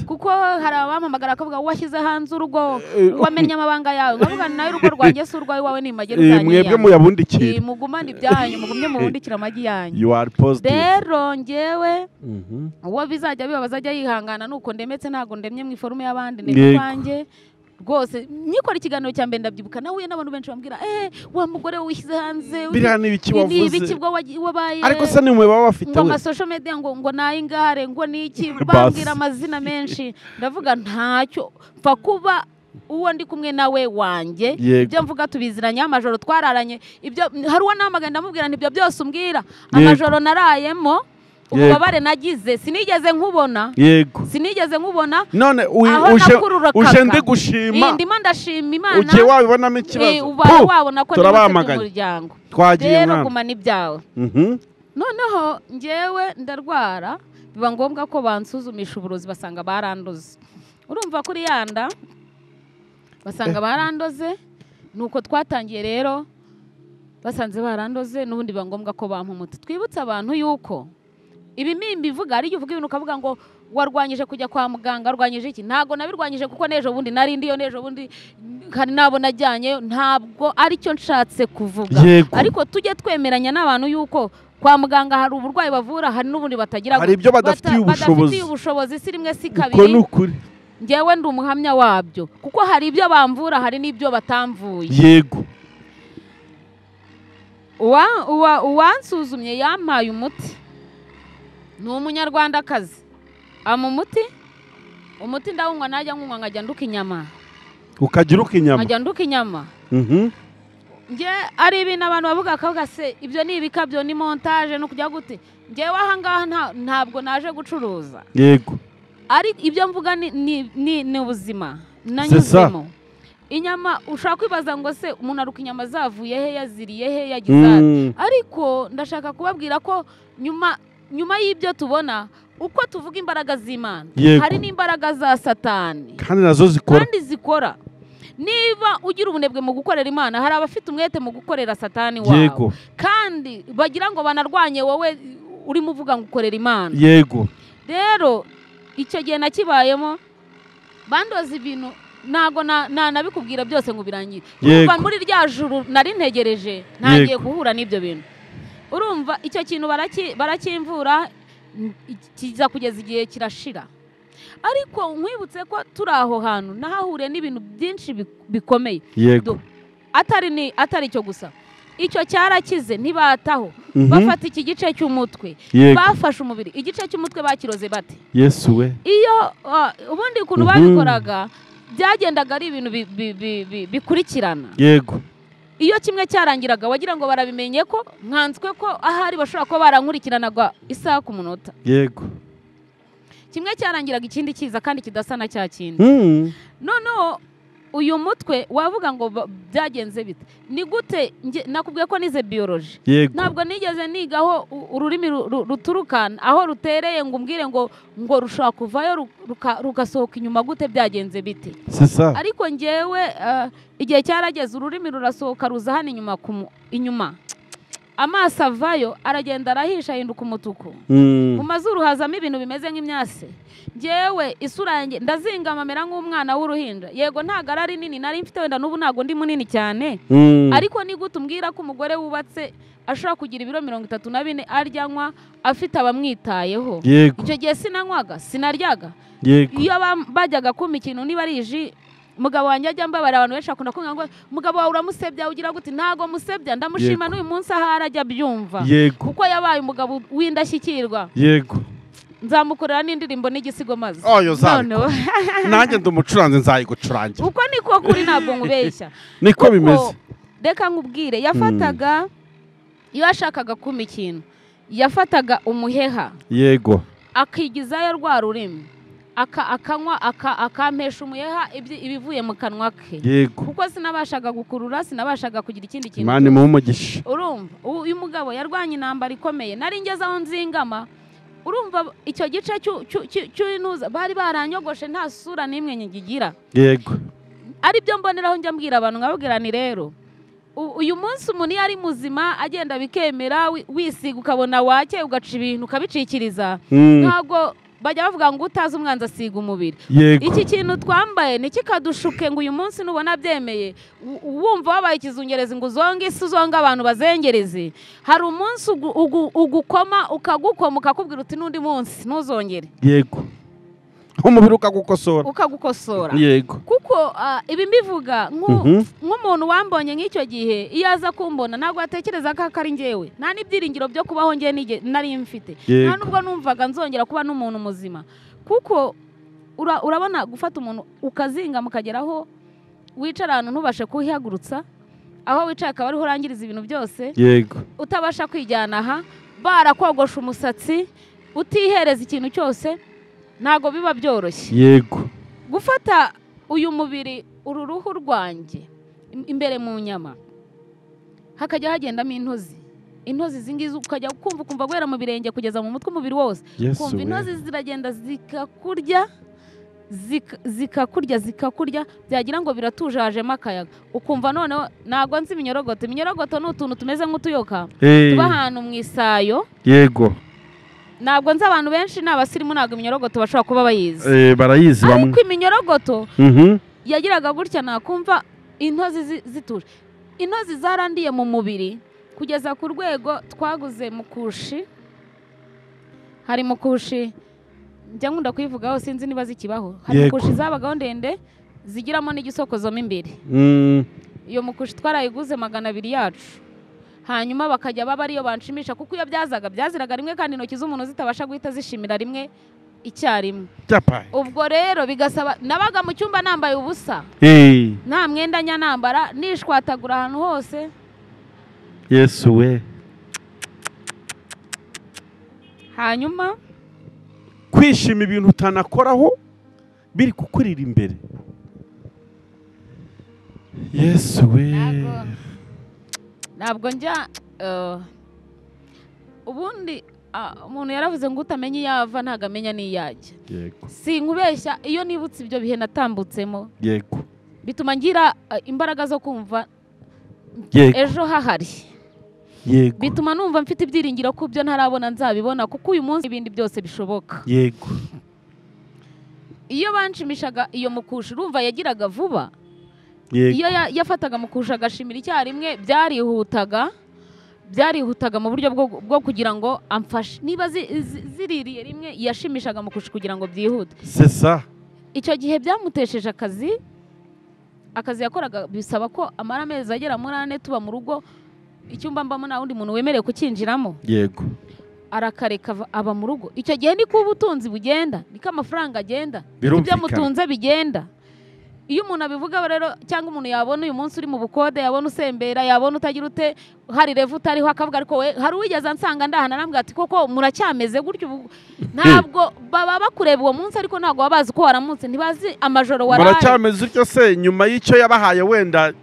kuko hari abampamagara akavuga washyize hanze urugo, wamenye amabanga yawe. Nkavuga nawe urugo rwanjye si urwawe, wawe nimagera uzanye. Mwebwe muyabundikira. Mugumane ibyanyu, mugumye mubundikira amagi yanyu. You are positive. Rero ngewe uwo bizajya biba bazajya yihangana nuko ndemetse, ntago ndemye mu iforume y'abandi, ndemye kwanjye. Rwose nikora ikiganiro cya mbere ndabyibuka nahuye n'abantu benshi bambwira wa mugore wishyize hanze biriya ni ibiki wavuze, ibiki bwo wabaye, ariko se ni mwe baba bafite ngo ama social media ngo nayingare ngo niki, bambwira amazina menshi. Ndavuga ntacyo mfa kuba Uwo ndi kumwe nawe wanjye, ibyo mvuga tubiziranye, amajoro twararanye, ibyo hari uwo namagana ndamubwira nti ibyo byose umbwira, amajoro narayemo, ububabare nagize, sinigeze nkubona. Yego. Sinigeze nkubona. None uje ndi gushima. Ndimo ndashima Imana. Ugiye wabibonamo ikibazo. Ubaye wabona ko ndi muryango. Twagiye mwana. Gumana ibyawe. Noneho njyewe ndarwara, biba ngombwa ko bansuzumisha uburozi basanga barandoze. Urumva kuri yanda basanga barandoze, nuko twatangiye rero basanze barandoze n'ubundi biba ngombwa ko bampa umuti. Twibutse abantu yuko ibimimbi ivuga ari uvuga ibintu ukavuga ngo warwanyije kujya kwa muganga, warwanyije iki? Ntago nabirwanyije kuko nejo bundi nari ndiyo, nejo bundi kandi nabo najyanye, ntabwo ari cyo nshatse kuvuga. Ariko tujye twemeranya n'abantu yuko kwa muganga hari uburwayi bavura, hari n'ubundi batagira, hari ibyo badafitiye ubushobozi. Ubushobozi si rimwe si kabiri. Njyewe ndi umuhamya wabyo kuko hari ibyo bamvura, hari n'ibyo batamvuye. Yego. Uwansuzumye yampaye umuti. Ni umunyarwandakazi. Ama umuti ndawunywa, najya nkunywa nkajya nduka inyama. Ukagira uka inyama? Nkajya nduka inyama. Nge ari ibintu abantu bavuga akavuga se ibyo ni ibikabyo, ni montage no kujya gute. Ngewe aha ngaha ntabwo naje gucuruza. Yego. Ari ibyo mvuga ni ubuzima nanyuzemo. Inyama ushaka kwibaza ngo se umuntu aruka inyama zavuye he, yaziriye he, yagize. Ariko ndashaka kubabwira ko nyuma y'ibyo tubona uko tuvuga imbaraga z'Imana, hari n'imbaraga za Satani kandi nazo zikora. Kandi zikora. Niba ugira ubunebwe mu gukorera Imana, hari abafite umwete mu gukorera Satani wabo. Kandi bagira ngo banarwanye wowe urimo uvuga ngo ukorera Imana. Yego. Rero icyo gihe nakibayemo bandoza ibintu ntago nabikubwira byose ngo birangire. Urumva muri rya juru nari ntegereje ntagiye guhura n'ibyo bintu. Urumva icyo kintu barakimvura kiza kugeza igihe kirashira. Ariko nkwibutse ko turi aho hantu nahahure n'ibintu byinshi bikomeye. Yego. Atari icyo gusa. Icyo cyarakize ntibataho. Bafata iki gice cy'umutwe. Bafashe umubiri. Igice cy'umutwe bakiroze bate? Yesu we. Iyo ubundi kuntu babikoraga byagendaga ari ibintu bikurikirana. Yego. Iyo kimwe cyarangiraga wagira ngo barabimenye ko nkanswe ko ahari bashobora kuba barankurikiranaga isaha ku munota. Yego. Kimwe cyarangiraga ikindi kiza kandi kidasa na cya kindi. Noneho uyu mutwe wavuga ngo byagenze bite? Ni gute nakubwiye ko nize biology. Ntabwo nigeze nigaho ururimi ruturuka aho rutereye ngo umbwire ngo rushaka kuvayo rugasohoka inyuma gute, byagenze bite? Ariko ngewe igihe cyarageze ururimi rurasohoka ruza hano inyuma inyuma. Amaso avayo aragenda arahisha ahinduka umutuku. Mu mazuru hazamo ibintu bimeze nk'imyase. Ngewe isura yanjye ndazingama mera nk'umwana w'uruhinja. Yego ntago ari nini nari mfite, wenda n'ubu ntago ndi munini cyane. Ariko ni gute umbwira ko umugore wubatse ashobora kugira ibiro 34 aryanywa afite abamwitayeho? Icyo gihe sinanywaga, sinaryaga. Iyo bajyaga kumpa ikintu niba ari iji, mugabo wanjye ajya mbabara, abantu benshi akunda kumbwira ngo mugabo wawe uramusebya ugira gute? Ntago musebya, ndamushima n'uyu munsi ahari ajya abyumva. Kuko yabaye umugabo w'indashyikirwa. Yego. Nzamukorera n'indirimbo n'igisigo maze. Nanjye ndi umucuranzi nzayigucurangira. Uko niko kuri, ntabwo nkubeshya. Niko bimeze. Reka nkubwire, yafataga iyo yashakaga kumpa ikintu, yafataga umuheha. Yego. Akigizayo rwa rurimi. Akanywa akampesha umuheha ibivuye mu kanwa ke. Kuko sinabashaga gukurura, sinabashaga kugira ikindi kintu. Imana imuhe umugisha. Urumva uyu mugabo yarwanye intambara ikomeye. Nari ngeze aho nzingama. Urumva icyo gice cy'intuza bari baranyogoshe nta sura n'imwe nyigira. Yego. Ari byo mboneraho njya mbwira abantu nkababwira ni rero uyu munsi umuntu iyo ari muzima agenda bikemera, wisiga ukabona wake ugaca ibintu ukabicikiriza. Ntabwo bajya bavuga ngo utazi umwanzi asiga umubiri. Iki kintu twambaye ntikikadushuke ngo uyu munsi nubona byemeye wumva wabaye ikizungerezi ngo uzonge isi, uzonge abantu bazengereze. Hari umunsi ugukoma ukagukoma ukakubwira uti n'undi munsi ntuzongere. Yego. Umubiri ukagukosora. Ukagukosora. Yego. Kuko ibi mbivuga nk'umuntu wambonye nk'icyo gihe iyo aza kumbona ntabwo atekereza ko ari njyewe. Nta n'ibyiringiro byo kubaho njye nari mfite. Nta nubwo numvaga nzongera kuba n'umuntu muzima. Kuko urabona gufata umuntu ukazinga mukageraho Wicara ahantu ntubashe kuhihagurutsa, aho wicaye akaba ariho urangiriza ibintu byose. Yego. Utabasha kwijyana aha, barakogosha umusatsi, utihereza ikintu cyose, ntago biba byoroshye. Yego. Gufata uyu mubiri, uru ruhu rwanjye imbere mu nyama, hakajya hagendamo intozi. Intozi zingizi ukajya kumva guhera mu birenge kugeza mu mutwe, umubiri wose. Kumva intozi ziragenda zikakurya, zikakurya, zikakurya, byagira ngo biratuje hajemo akayaga. Ukumva noneho ntago nzi iminyorogoto. Iminyorogoto ni utuntu tumeze nk'utuyoka tuba ahantu mu isayo. Yego. Ntabwo nzi abantu benshi ni abasirimu, ntabwo iminyorogoto bashobora kuba bayizi. Barayizi bamwe. Ariko iminyorogoto yagiraga gutya, nakumva intozi zituje. Intozi zarandiye mu mubiri kugeza ku rwego twaguze mukushi. Hari mukushi njya nkunda kuyivugaho, sinzi niba zikibaho. Hari mukushi zabagaho ndende zigiramo n'igisokozo mo imbere. Iyo mukushi twarayiguze 200 yacu. Hanyuma bakajya baba ariyo banshimisha, kuko iyo byazaga byaziraga rimwe, kandi intoki z'umuntu zitabasha guhita zishimira rimwe icyarimwe. Ubwo rero bigasaba, nabaga mu cyumba nambaye ubusa, nta mwenda njya nambara, nishwatagura ahantu hose. Yesu we. Hanyuma kwishima ibintu utanakoraho biri kukurira imbere. Yesu we. Ntabwo njya ubundi umuntu yaravuze ngo utamenye yava ntago amenya n'iyajya. Yego. Sinkubeshya, iyo nibutse ibyo bihe natambutsemo, yego, bituma ngira imbaraga zo kumva ejo hahari. Yego. Bituma numva mfite ibyiringiro ko ibyo ntarabona nzabibona, kuko uyu munsi ibindi byose bishoboka. Yego. Iyo banshimishaga iyo mukusha, urumva yagiraga vuba. Yego. Iyo yafataga mukusha agashimira icyarimwe, byarihutaga mu buryo bwo kugira ngo amfashe. Niba ziririye rimwe, yashimishaga mukusha kugira ngo byihute. C'est ça. Icyo gihe byamutesheje akazi. Akazi yakoraga bisaba ko amara amezi agera muri 4 tuba mu rugo, icyumba mbamo nta wundi muntu wemerewe kukinjiramo. Yego. Arakareka aba mu rugo. Icyo gihe niko ubutunzi bugenda, niko amafaranga agenda, ibyo mutunze bigenda. Iyo umuntu abivuga rero, cyangwa umuntu yabona uyu munsi uri mu bukode, yabona usembera, yabona utagira ute, hari revu utariho, akavuga ariko we hari uwigeze ansanga ndahana arambwira ati koko muracyameze gutyo. Ntabwo baba bakureba uwo munsi, ariko ntabwo baba bazi ko waramutse, ntibazi amajoro waraye. Muracyameze utyo se nyuma y'icyo yabahaye wenda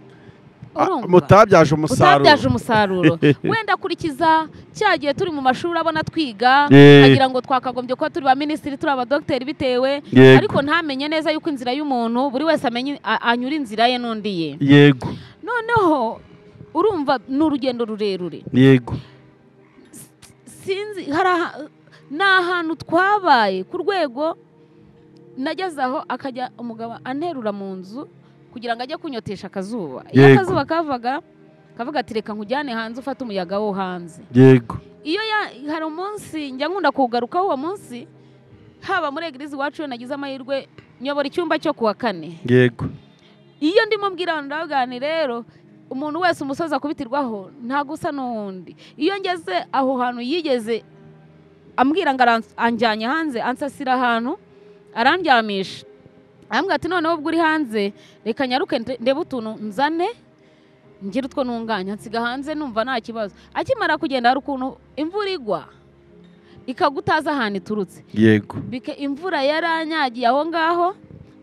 mutabyaje umusaruro. Utabyaje umusaruro. Wenda kurikiza cyagiye turi mu mashuri abona twiga, agira ngo twakagombye kuba turi ba minisitiri, turi abadogiteri bitewe, ariko ntamenye neza yuko inzira y'umuntu buri wese amenye anyura inzira ye n'undi ye. Yego. Noneho urumva ni urugendo rurerure. Yego. Sinzi hari n'ahantu twabaye ku rwego nageze aho akajya umugabo anterura mu nzu kugira ngo ajye kunyotesha akazuba. Iyo akazuba kavaga kavuga ati reka nkujyane hanze ufate umuyaga wo hanze. Yego. Iyo hari umunsi njya nkunda kugarukaho, uwo munsi haba muri eglise iwacu nagize amahirwe nyobora icyumba cyo kuwa 4. Yego. Iyo ndimo mbwira abantu ndabagani rero, umuntu wese umusozi akubitirwaho ntago usa n'uwundi. Iyo ngeze aho hantu yigeze ambwira ngo anjyanye hanze, ansasira ahantu arandyamisha. Arambwira ati noneho ubwo uri hanze reka nyaruke ndebe utuntu nzane ngira utwo ntunganya, nsiga hanze numva nta kibazo. Akimara kugenda hari ukuntu imvura igwa ikagutaza ahantu iturutse. Yego. Imvura yaranyagiye aho ngaho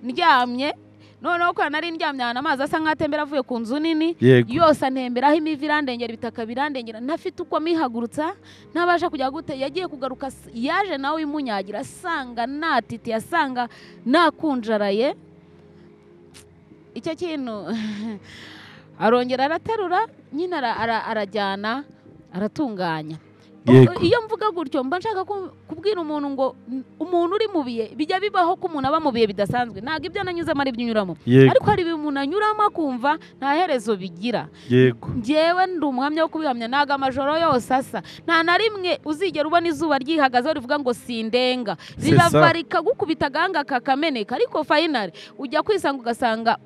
ndyamye, noneho ko nari ndyamye ahantu amazi asa nk'atembera avuye ku nzu nini yose antemberaho, imivi irandengera, ibitaka birandengera, ntafite uko mihagurutsa, ntabasha kujya gute. Yagiye kugaruka yaje nawe imunyagira, asanga natiti, asanga nakunjaraye. Icyo kintu arongera araterura nyine, arajyana aratunganya. Iyo mvuga gutyo mba nshaka kubwira umuntu ngo umuntu uri mu bihe bijya bibaho ko umuntu aba mu bihe bidasanzwe. Ntabwo ibyo nanyuzemo ari ibyo unyuramo, ariko hari ibintu umuntu anyuramo akumva nta herezo bigira. Yego. Njyewe ndi umuhamya wo kubihamya, ntabwo amajoro yose asa. Nta na rimwe uzigera ubona izuba ryihagazeho rivuga ngo sindenga, rirava rikagukubita agahanga kakameneka, ariko finally ujya kwisanga ugasanga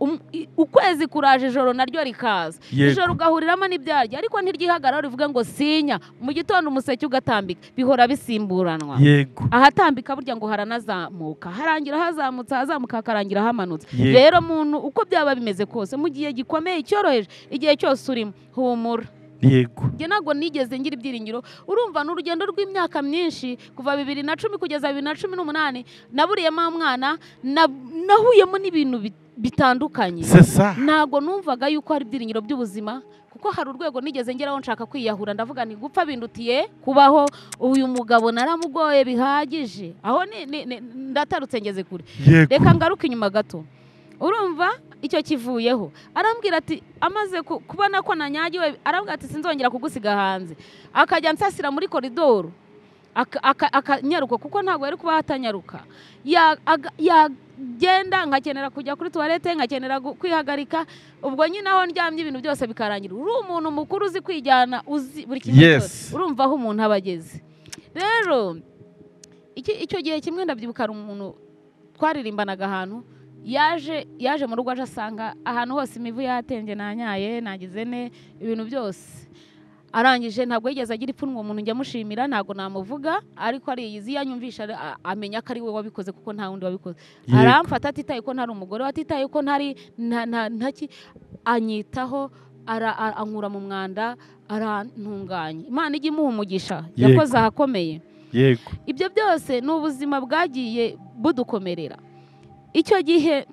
ukwezi kuraje, ijoro naryo rikaza, ijoro ugahuriramo n'ibyaryo, ariko ntiryihagarara rivuga ngo sinya. Mu gitondo Umuseke ugatambika, bihora bisimburanwa. Yego. Ahatambika burya ngo haranazamuka, harangira hazamutse, hazamuka hakarangira hamanutse. Rero muntu uko byaba bimeze kose, mu gihe gikomeye cyoroheje, igihe cyose urimo, humura. Yego. Njye ntabwo nigeze ngira ibyiringiro. Urumva ni urugendo rw'imyaka myinshi, kuva 2010 kugeza 2018, naburiyemo umwana, nahuyemo n'ibintu bitandukanye. Ntabwo numvaga yuko hari ibyiringiro by'ubuzima, kuko hari urwego nigeze ngeraho nshaka kwiyahura, ndavuga nti gupfa bindutiye kubaho, uyu mugabo naramugoye bihagije. Aho ndatarutse ngeze kure. Reka ngaruke inyuma gato. Urumva icyo kivuyeho, arambwira ati amaze kubona ko nanyagiwe, arambwira ati sinzongera kugusiga hanze. Akajya nsasira muri koridoro, akanyaruka, kuko ntabwo yari kuba hatanyaruka. Yagenda nkakenera kujya kuri toilette, nkakenera kwihagarika, ubwo nyine aho ndyamye ibintu byose bikarangira. Uri umuntu mukuru uzi kwijyana, uzi buri kintu cyose, urumva aho umuntu aba ageze. Rero icyo gihe kimwe ndabyibuka, umuntu twaririmbanaga ahantu, yaje mu rugo aje asanga ahantu hose imivu yatembye, nanyaye, nagize ne ibintu byose. Arangije ntabwo yigeze agira ipfunwe, umuntu njya mushimira, ntabwo namuvuga, ariko ariyizi yanyumvisha, amenya ko ari we wabikoze, kuko nta wundi wabikoze. Aramfata atitaye ko ntari umugore, atitaye ko ntari ntaki, anyitaho, ankura mu mwanda, arantunganya. Imana ijye imuha umugisha, yakoze ahakomeye. Yego. Ibyo byose ni ubuzima bwagiye budukomerera. Icyo gihe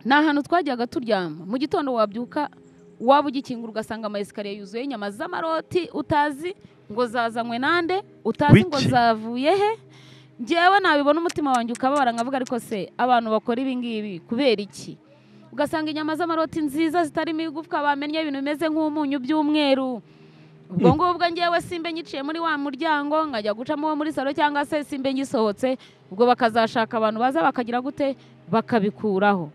ni ahantu twajyaga turyama, mu gitondo wabyuka waba ugikingura ugasanga ama esikariye yuzuye inyama z'amaroti, utazi ngo zazanywe nande, utazi ngo zavuye he. Njyewe nabibona umutima wanjye ukababara, nkavuga ariko se abantu bakora ibi ngibi kubera iki? Ugasanga inyama z'amaroti nziza zitarimo igufwa, bamennye ibintu bimeze nk'umunyu by'umweru. Ubwo ngubwo njyewe simbe nyiciye muri wa muryango, nkajya gucamo wo muri salo, cyangwa se simbe ngisohotse, ubwo bakazashaka abantu baza bakagira gute, bakabikuraho.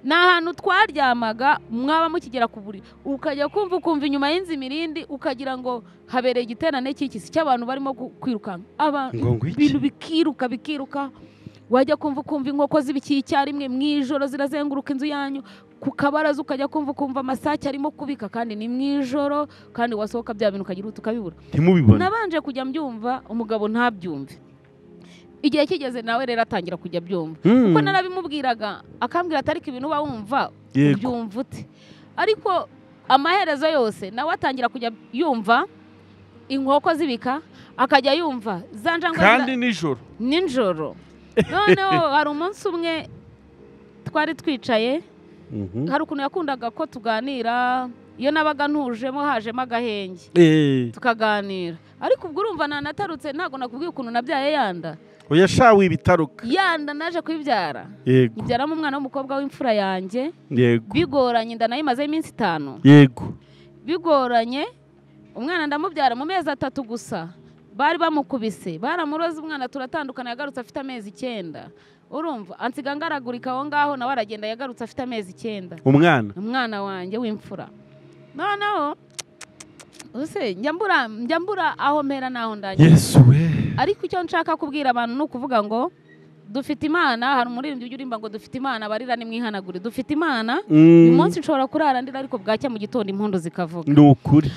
Ni ahantu twaryamaga, mwaba mukigera ku buriri ukajya kumva ukumva inyuma y'inzu imirindi, ukagira ngo habereye igiterane cy'ikisi cy'abantu barimo kwirukanka, ibintu bikiruka bikiruka. Wajya kumva ukumva inkoko zibikiye icyarimwe mu ijoro zirazenguruka inzu yanyu, ku kabaraza ukajya kumva ukumva amasake arimo kubika, kandi ni mu ijoro, kandi wasohoka bya bintu ukagira ukabibura. Ntimubibone. Nabanje kujya mbyumva, umugabo ntabyumve. Igihe kigeze nawe rero atangira kujya byumva, kuko narabimubwiraga akambwira ati ariko ibintu uba wumva ubyumva ute? Ariko amaherezo yose nawe atangira kujya yumva inkoko zibika, akajya yumva za njangwe kandi nijoro nijoro. Noneho hari umunsi umwe twari twicaye, hari ukuntu yakundaga ko tuganira, iyo nabaga ntujemo hajemo agahenge tukaganira. Ariko ubwo urumva nanatarutse, ntabwo nakubwiye ukuntu nabyaye yanda. Oya shawe ibitaruka. Yanda naje kubibyara. Yego. Ibyaramo umwana w'umukobwa w'imfura yanjye. Yego. Bigoranye, inda nayimaze iminsi 5. Yego. Bigoranye, umwana ndamubyara mu mezi 3 gusa. Bari bamukubise, baramuroze umwana turatandukana, yagarutse afite amezi 9. Urumva ansiga ngaragurika aho ngaho, nawe aragenda yagarutse afite amezi 9. Umwana wanjye w'imfura. Noneho use njya mbura aho mpera naho ndagiye. Yesu we. Ariko icyo nshaka kubwira abantu ni ukuvuga ngo dufite Imana. Hari umuririmbyi ujya urimba ngo dufite Imana, barira nimwihanagure, dufite Imana. Uyu munsi nshobora kurara ndira, ariko bwacya mu gitondo impundu zikavuga. Ni ukuri.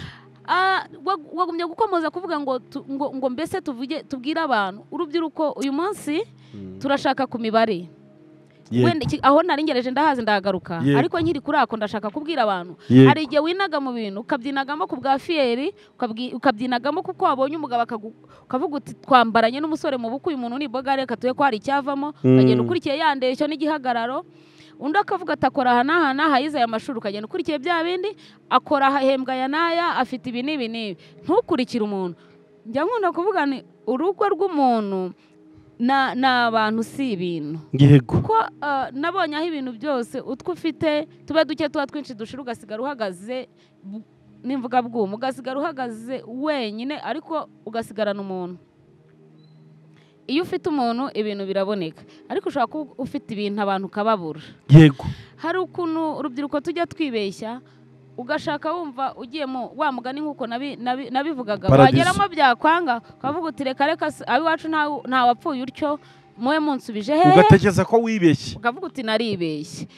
Wagumye gukomoza kuvuga ngo ngo mbese tuvuge, tubwire abantu urubyiruko uyu munsi turashaka ku mibare. Wenda aho naringereje ndahazi ndagaruka, ariko nkiri kuri ako ndashaka kubwira abantu, hari igihe winaga mu bintu ukabyinagamo ku bwa fiyeri, ukabyinagamo kuko wabonye umugabo ukavuga uti twambaranye n'umusore mu bukwe, uyu muntu ni bogare, reka tuye ko hari icyavamo, ukagenda ukurikiye yandeshyo n'igihagararo. Undi akavuga ati akora aha n'aha n'aha, yize aya mashuri, ukagenda ukurikiye bya bindi, akora ahembwa aya n'aya, afite ibi n'ibi n'ibi. Ntukurikire umuntu. Njya nkunda kuvuga ni urugo rw'umuntu ni abantu si ibintu. Yego. Kuko nabonye aho ibintu byose utwo ufite tuba duke tuba twinshi dushira, ugasigara uhagaze n'imvuga bwuma, ugasigara uhagaze wenyine, ariko ugasigarana umuntu. Iyo ufite umuntu ibintu biraboneka, ariko ushobora kuba ufite ibintu abantu ukababura. Yego. Hari ukuntu urubyiruko tujya twibeshya, ugashaka wumva ugiye mu wa mugani nkuko nabivugaga, wageramo byakwanga ukavuga uti reka reka abiwacu nta wapfuye utyo, muwe munsubije hehe, ugatekereza ko wibeshye, ukavuga uti naribeshye.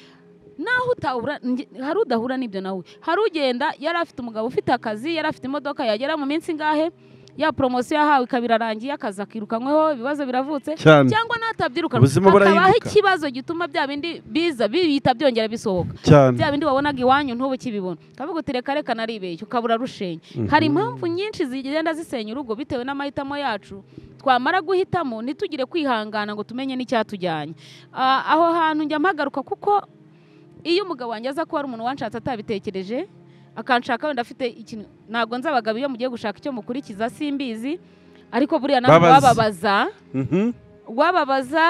Naho utahura, hari udahura n'ibyo nawe. Hari ugenda yari afite umugabo ufite akazi, yari afite imodoka, yagera mu minsi ngahe Ya poromosiyo yahawe ikaba irarangiye, akazi akirukankweho, ibibazo biravutse, cyangwa natabyirukanwe hakabaho ikibazo gituma bya bindi biza bihita byongera bisohoka, bya bindi wabonaga iwanyu ntubu ukibibona, ukavuga uti reka reka naribeshye, ukabura rushenye. Hari impamvu nyinshi zigenda zisenya urugo bitewe n'amahitamo yacu. Twamara guhitamo ntitugire kwihangana ngo tumenye n'icyatujyanye. Aho hantu njya mpagaruka, kuko iyo umugabo wanjye aza kuba ari umuntu wanshatse atabitekereje, akanshaka wenda afite ikintu, ntabwo nzi abagabo iyo mugiye gushaka icyo mukurikiza simbizi, ariko buriya ntabwo wababaza, wababaza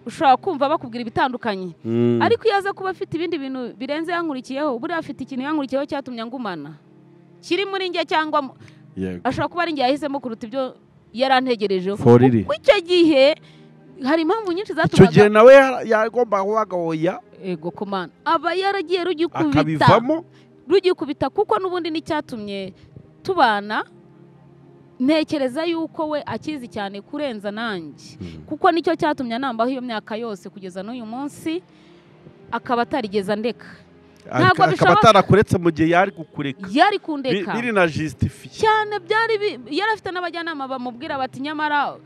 ushobora kumva bakubwira ibitandukanye. Ariko iyo aza kuba afite ibindi bintu birenze yankurikiyeho, buriya afite ikintu yankurikiyeho cyatumye ngumana kiri muri njye, cyangwa ashobora kuba ari njye yahisemo kuruta ibyo yarantegerejeho. Kuko icyo gihe hari impamvu nyinshi zatumaga icyo gihe nawe yagomba kubaga oya ego komana aba yaragiye rugikubita akabivamo rugikubita, kuko n'ubundi n'icyatumye tubana ntekereza yuko we akizi cyane kurenza nanjye, kuko nicyo cyatumye anambaho iyo myaka yose kugeza n'uyu munsi, akaba atarigeza ndeka. Ntabwo akaba atarakuretse mu gihe yari kukureka, yari kundeka biri na justifié cyane. Byari yari afite n'abajyanama bamubwira bati nyamara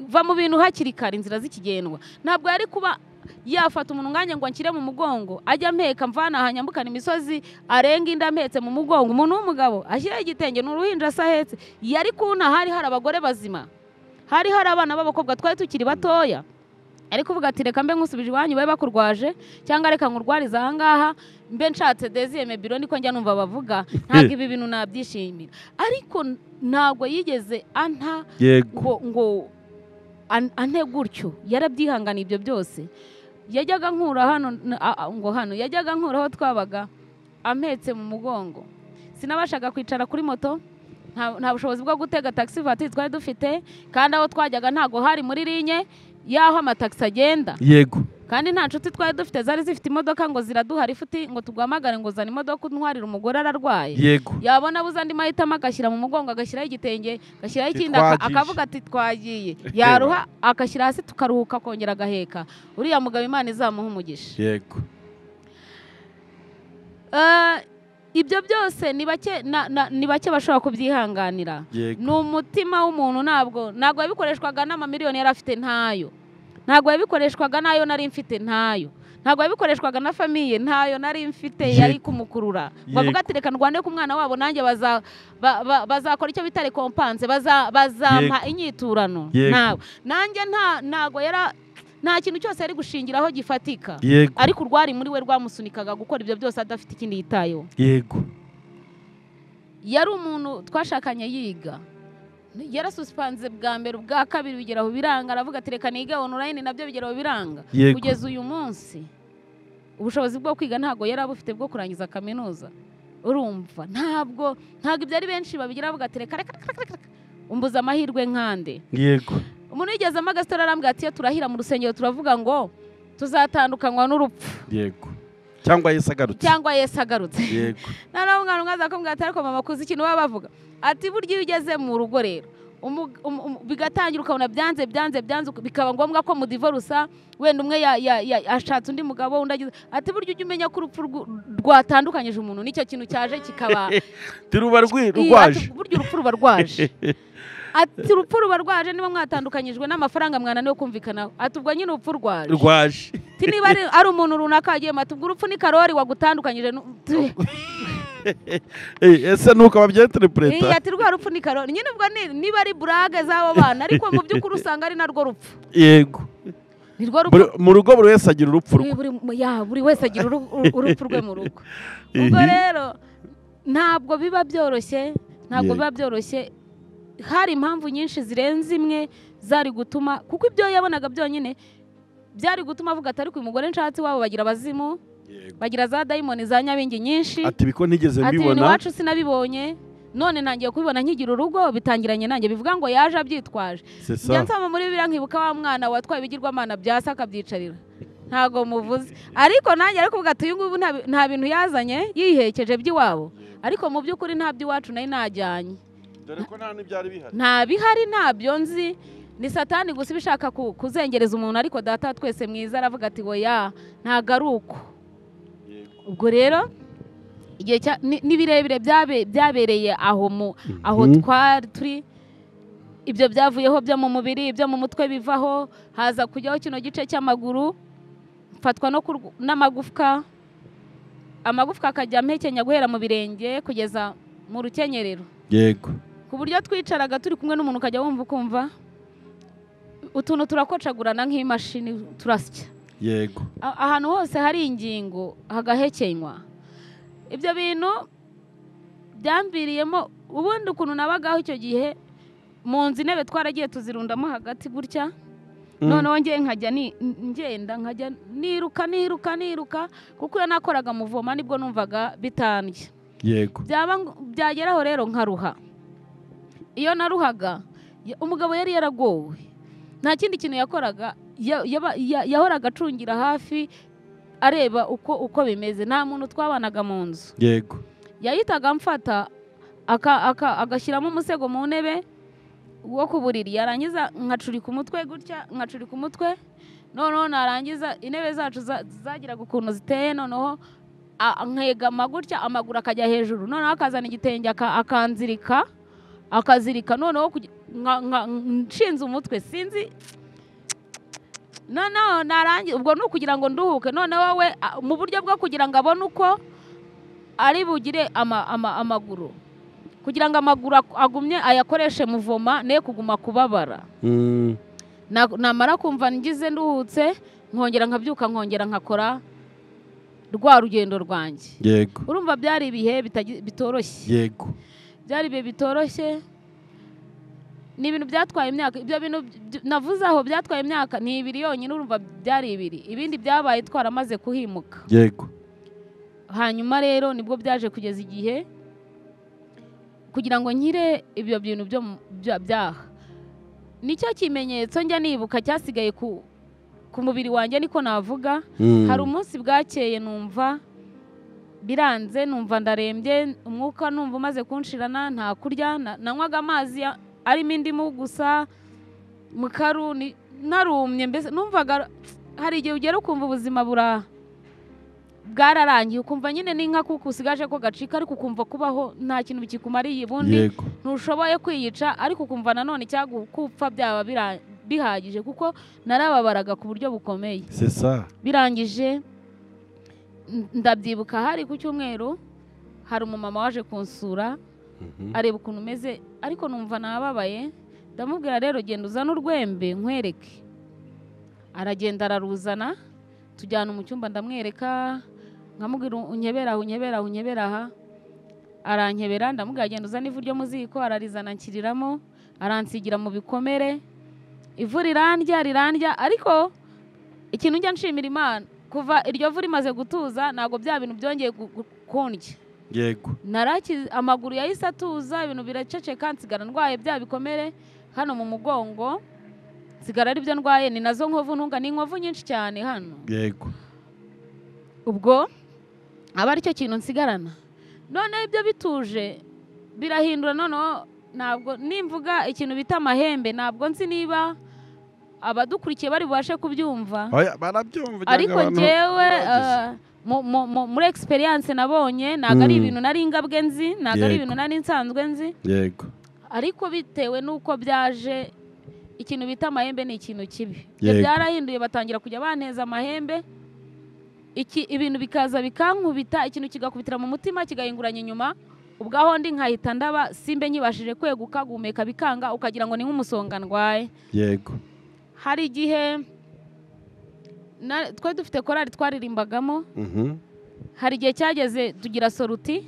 va mu bintu hakiri kare, inzira zikigendwa. Ntabwo yari kuba yafata umuntu nganjye ngo anshyire mu mugongo ajya mpeka mvana aha nyambukana imisozi arenga inda mpetse mu mugongo, umuntu w'umugabo ashyiraho igitenge ni uruhinja asa ahetse. Yari kunta, hari hari abagore bazima, hari hari abana b'abakobwa twari tukiri batoya, ariko uvuga ati reka mbe nkusubije iwanyu babe bakurwaje, cyangwa reka nkurwarize aha ngaha mbe nshatse deuxième biro, niko njya numva bavuga, ntabwo ibi bintu nabyishimira. Ariko ntabwo yigeze anta ngo ante gutyo, yarabyihanganiye ibyo byose. Yajyaga nkura hano ngo hano yajyaga nkura aho twabaga ampetse mu mugongo, sinabashaga kwicara kuri moto, nta bushobozi bwo gutega taxi voiture twari dufite, kandi aho twajyaga ntago hari muri linye yaho amataxi agenda. Yego. Kandi nta nshuti twari dufite zari zifite imodoka ngo ziraduha ifuti ngo tugwamagare ngo zana imodoka untwarire umugore ararwaye. Yego. Yabona abuze andi mahitamo agashyira mu mugongo, agashyiraho igitenge, agashyiraho ikindi, akavuga ati twagiye. Yaruha agashyira hasi tukaruhuka, akongera agaheka. Uriya mugabo Imana izamuha umugisha. Yego. Ibyo byose ni bake bashobora kubyihanganira. Ni umutima w'umuntu, ntabwo yabikoreshwaga n'amamiliyoni yari afite ntayo, ntabwo yabikoreshwaga n'ayo nari mfite ntayo, ntabwo yabikoreshwaga na famiye ntayo nari mfite yari kumukurura. Bavuga ati reka ndwane ku mwana wabo nanjye bazakora icyo bita recompense, bazampa inyiturano. Ntawe nanjye ntago yara nta kintu cyose yari gushingiraho gifatika, ariko urwari muri we rwamusunikaga gukora ibyo byose adafite ikindi yitayeho. Yego. Yari umuntu twashakanye yiga, yarasusipanze bwa mbere ubwa kabiri bigeraho biranga, aravuga ati reka nige online, nabyo bigeraho biranga. Kugeza uyu munsi ubushobozi bwo kwiga ntago yari abufite bwo kurangiza kaminuza. Urumva ntabwo ibyo ari benshi babigira, bavuga ati reka reka reka umbuza amahirwe nkande. Yego. Umuntu yigeze amagasitara arambwira ati turahira mu rusengero turavuga ngo tuzatandukanywa n'urupfu. Yego. Cyangwa Yesu agarutse. Cyangwa Yesu agarutse. Yego. Noneho umwana umwe aza kumbwira ati ariko mama kuzi ikintu baba bavuga, ati burya iyo ugeze mu rugo rero bigatangira ukabona byanze byanze byanze, bikaba ngombwa ko mudivorusa, wenda umwe ashatse undi mugabo undi agize, ati burya ujye umenya ko urupfu rwatandukanyije umuntu nicyo kintu cyaje kikaba ruba rwaje, burya urupfu ruba rwaje. Ati urupfu ruba rwaje niba mwatandukanyijwe n'amafaranga mwananiwe kumvikanaho, ati ubwo nyine urupfu rwaje. Ati niba ari umuntu runaka wagiye, ati ubwo urupfu ni Karori wagutandukanyije. Ese nuko babyenterpreta? Ati rwa rupfu ni Karori nyine, ubwo niba ari burage z'abo bana, ariko mu by'ukuri usanga ari narwo rupfu. Yego. Mu rugo buri wese agira urupfu rwe. Buri wese agira urupfu rwe mu rugo. Ubwo rero ntabwo biba byoroshye, ntabwo biba byoroshye. Hari impamvu nyinshi zirenze imwe zari gutuma, kuko ibyo yabonaga byonyine byari gutuma avuga ati ariko uyu mugore nshatse wabo bagira abazimu, bagira za dayimoni za nyabingi nyinshi, ati biko ntigeze mbibona, ati iwacu sinabibonye, none ntangiye kubibona nkigira urugo bitangiranye nanjye. Bivuga ngo yaje abyitwaje. Njya nsoma muri Bibiliya nkibuka wa mwana watwaye ibigirwamana bya se akabyicarira, ntago muvuze, ariko nanjye ariko uvuga ati uyu nguyu nta bintu yazanye yihekeje by'iwabo, ariko mu by'ukuri nta by'iwacu nari najyanye. Dore ko nta n'ibyari bihari, nta bihari, ntabyo nzi, ni satani gusa ibishaka kuzengereza umuntu, ariko data twese mwiza aravuga ati oya ntago ari uko. Ubwo rero Igihe ni birebire byabereye aho mu aho twari turi. Ibyo byavuyeho byo mu mubiri, ibyo mu mutwe bivaho, haza kujyaho kino gice cy'amaguru, mfatwa no n'amagufwa, amagufwa akajya mpekenya guhera mu birenge kugeza mu rukenyerero. Yego. Ku buryo twicaraga turi kumwe n'umuntu ukajya wumva ukumva utuntu turakocagurana nk'imashini turasya. Yego. Ahantu hose hari ingingo hagahekenywa. Ibyo bintu byamviriyemo ubundi ukuntu nabagaho icyo gihe mu nzu intebe twaragiye tuzirundamo hagati gutya. Noneho ngiye nkajya ngenda nkajya niruka niruka niruka, kuko iyo nakoraga muvoma nibwo numvaga bitandye. Yego. Byageraho rero nkaruha. Iyo naruhaga umugabo yari yaragowe, nta kindi kintu yakoraga, yahoraga acungira hafi areba uko bimeze. Nta muntu twabanaga mu nzu. Yego. Yahitaga amfata agashyiramo umusego mu ntebe wo ku buriri, yarangiza nkacurika umutwe gutya, nkacurika umutwe. Noneho narangiza intebe zacu zagiraga ukuntu ziteye, noneho nkegama gutya amaguru akajya hejuru, noneho akazana igitenge akanzirika, akazirika, noneho nshinze umutwe sinzi. Noneho narangiza ubwo ni ukugira ngo nduhuke, noneho we mu buryo bwo kugira ngo abone uko ari bugire amaguru, kugira ngo amaguru agumye ayakoreshe muvoma ne kuguma kubabara. Namara kumva ngize nduhutse nkongera nkabyuka nkongera nkakora rwa rugendo rwanjye. Yego. Urumva byari ibihe bitoroshye. Yego. Byari ibihe bitoroshye. Ni ibintu byatwaye imyaka, ibyo bintu navuze aho byatwaye imyaka ni ibiri yonyine, urumva byari ibiri. Ibindi byabaye twaramaze kuhimuka. Yego. Hanyuma rero nibwo byaje kugeza igihe kugira ngo nkire ibyo bintu byo byaha. Nicyo kimenyetso njya nibuka cyasigaye ku mubiri wanjye, niko navuga. Hari umunsi bwakeye numva biranze, numva ndarembye, umwuka numva umaze kunshirana, nta kurya, nanywaga amazi arimo indimu gusa, mukaru narumye, mbese numvaga hari igihe ugera ukumva ubuzima bwararangiye, ukumva nyine n'inka kuko usigaje ko gacika, ariko ukumva kubaho nta kintu bikikumariye, ubundi ntushoboye kwiyica, ariko ukumva nanone icyagupfa byaba bihagije, kuko narababaraga ku buryo bukomeye. C'est ça. Birangije ndabyibuka hari ku cyumweru, hari umumama waje kunsura, areba ukuntu umeze, ariko numva nababaye, ndamubwira rero genda uzane urwembe nkwereke. Aragenda araruzana, tujyana mu cyumba ndamwereka, nkamubwira unyebera aha, unyebera aha, unyebera aha. Arankebera, ndamubwira genda uzane ivu ryo mu ziko, ararizana nshyiriramo, aransigira mu bikomere, ivu rirandya rirandya. Ariko ikintu njya nshimira Imana, kuva iryo vu rimaze gutuza ntabwo bya bintu byongeye kundya. Yego. Narakize, amaguru yahise atuza, ibintu biraceceka, nsigara ndwaye bya bikomere hano mu mugongo, nsigara ari byo ndwaye, ni nazo nkovu ntunga, ni inkovu nyinshi cyane hano. Yego. Ubwo aba aricyo kintu nsigarana. Noneho ibyo bituje birahindura, noneho ntabwo nimvuga ikintu bita amahembe, ntabwo nzi niba abadukurikiye bari bubashe kubyumva. Oya, barabyumva. Ariko njyewe muri experience nabonye ntabwo ari ibintu nari ingabwe nzi, ntabwo ari ibintu nari nsanzwe nzi. Yego. Ariko bitewe nuko byaje, ikintu bita amahembe ni ikintu kibi. Byarahinduye, batangira kujya banteza amahembe, ibintu bikaza bikankubita, ikintu kigakubitira mu mutima kigahinguranya inyuma, ubwaho ndi nkahita ndaba simbe nkibashije kweguka, guhumeka bikanga, ukagira ngo ni nk'umusonga ndwaye. Yego. Hari igihe twe dufite korali twaririmbagamo, hari igihe cyageze tugira soruti,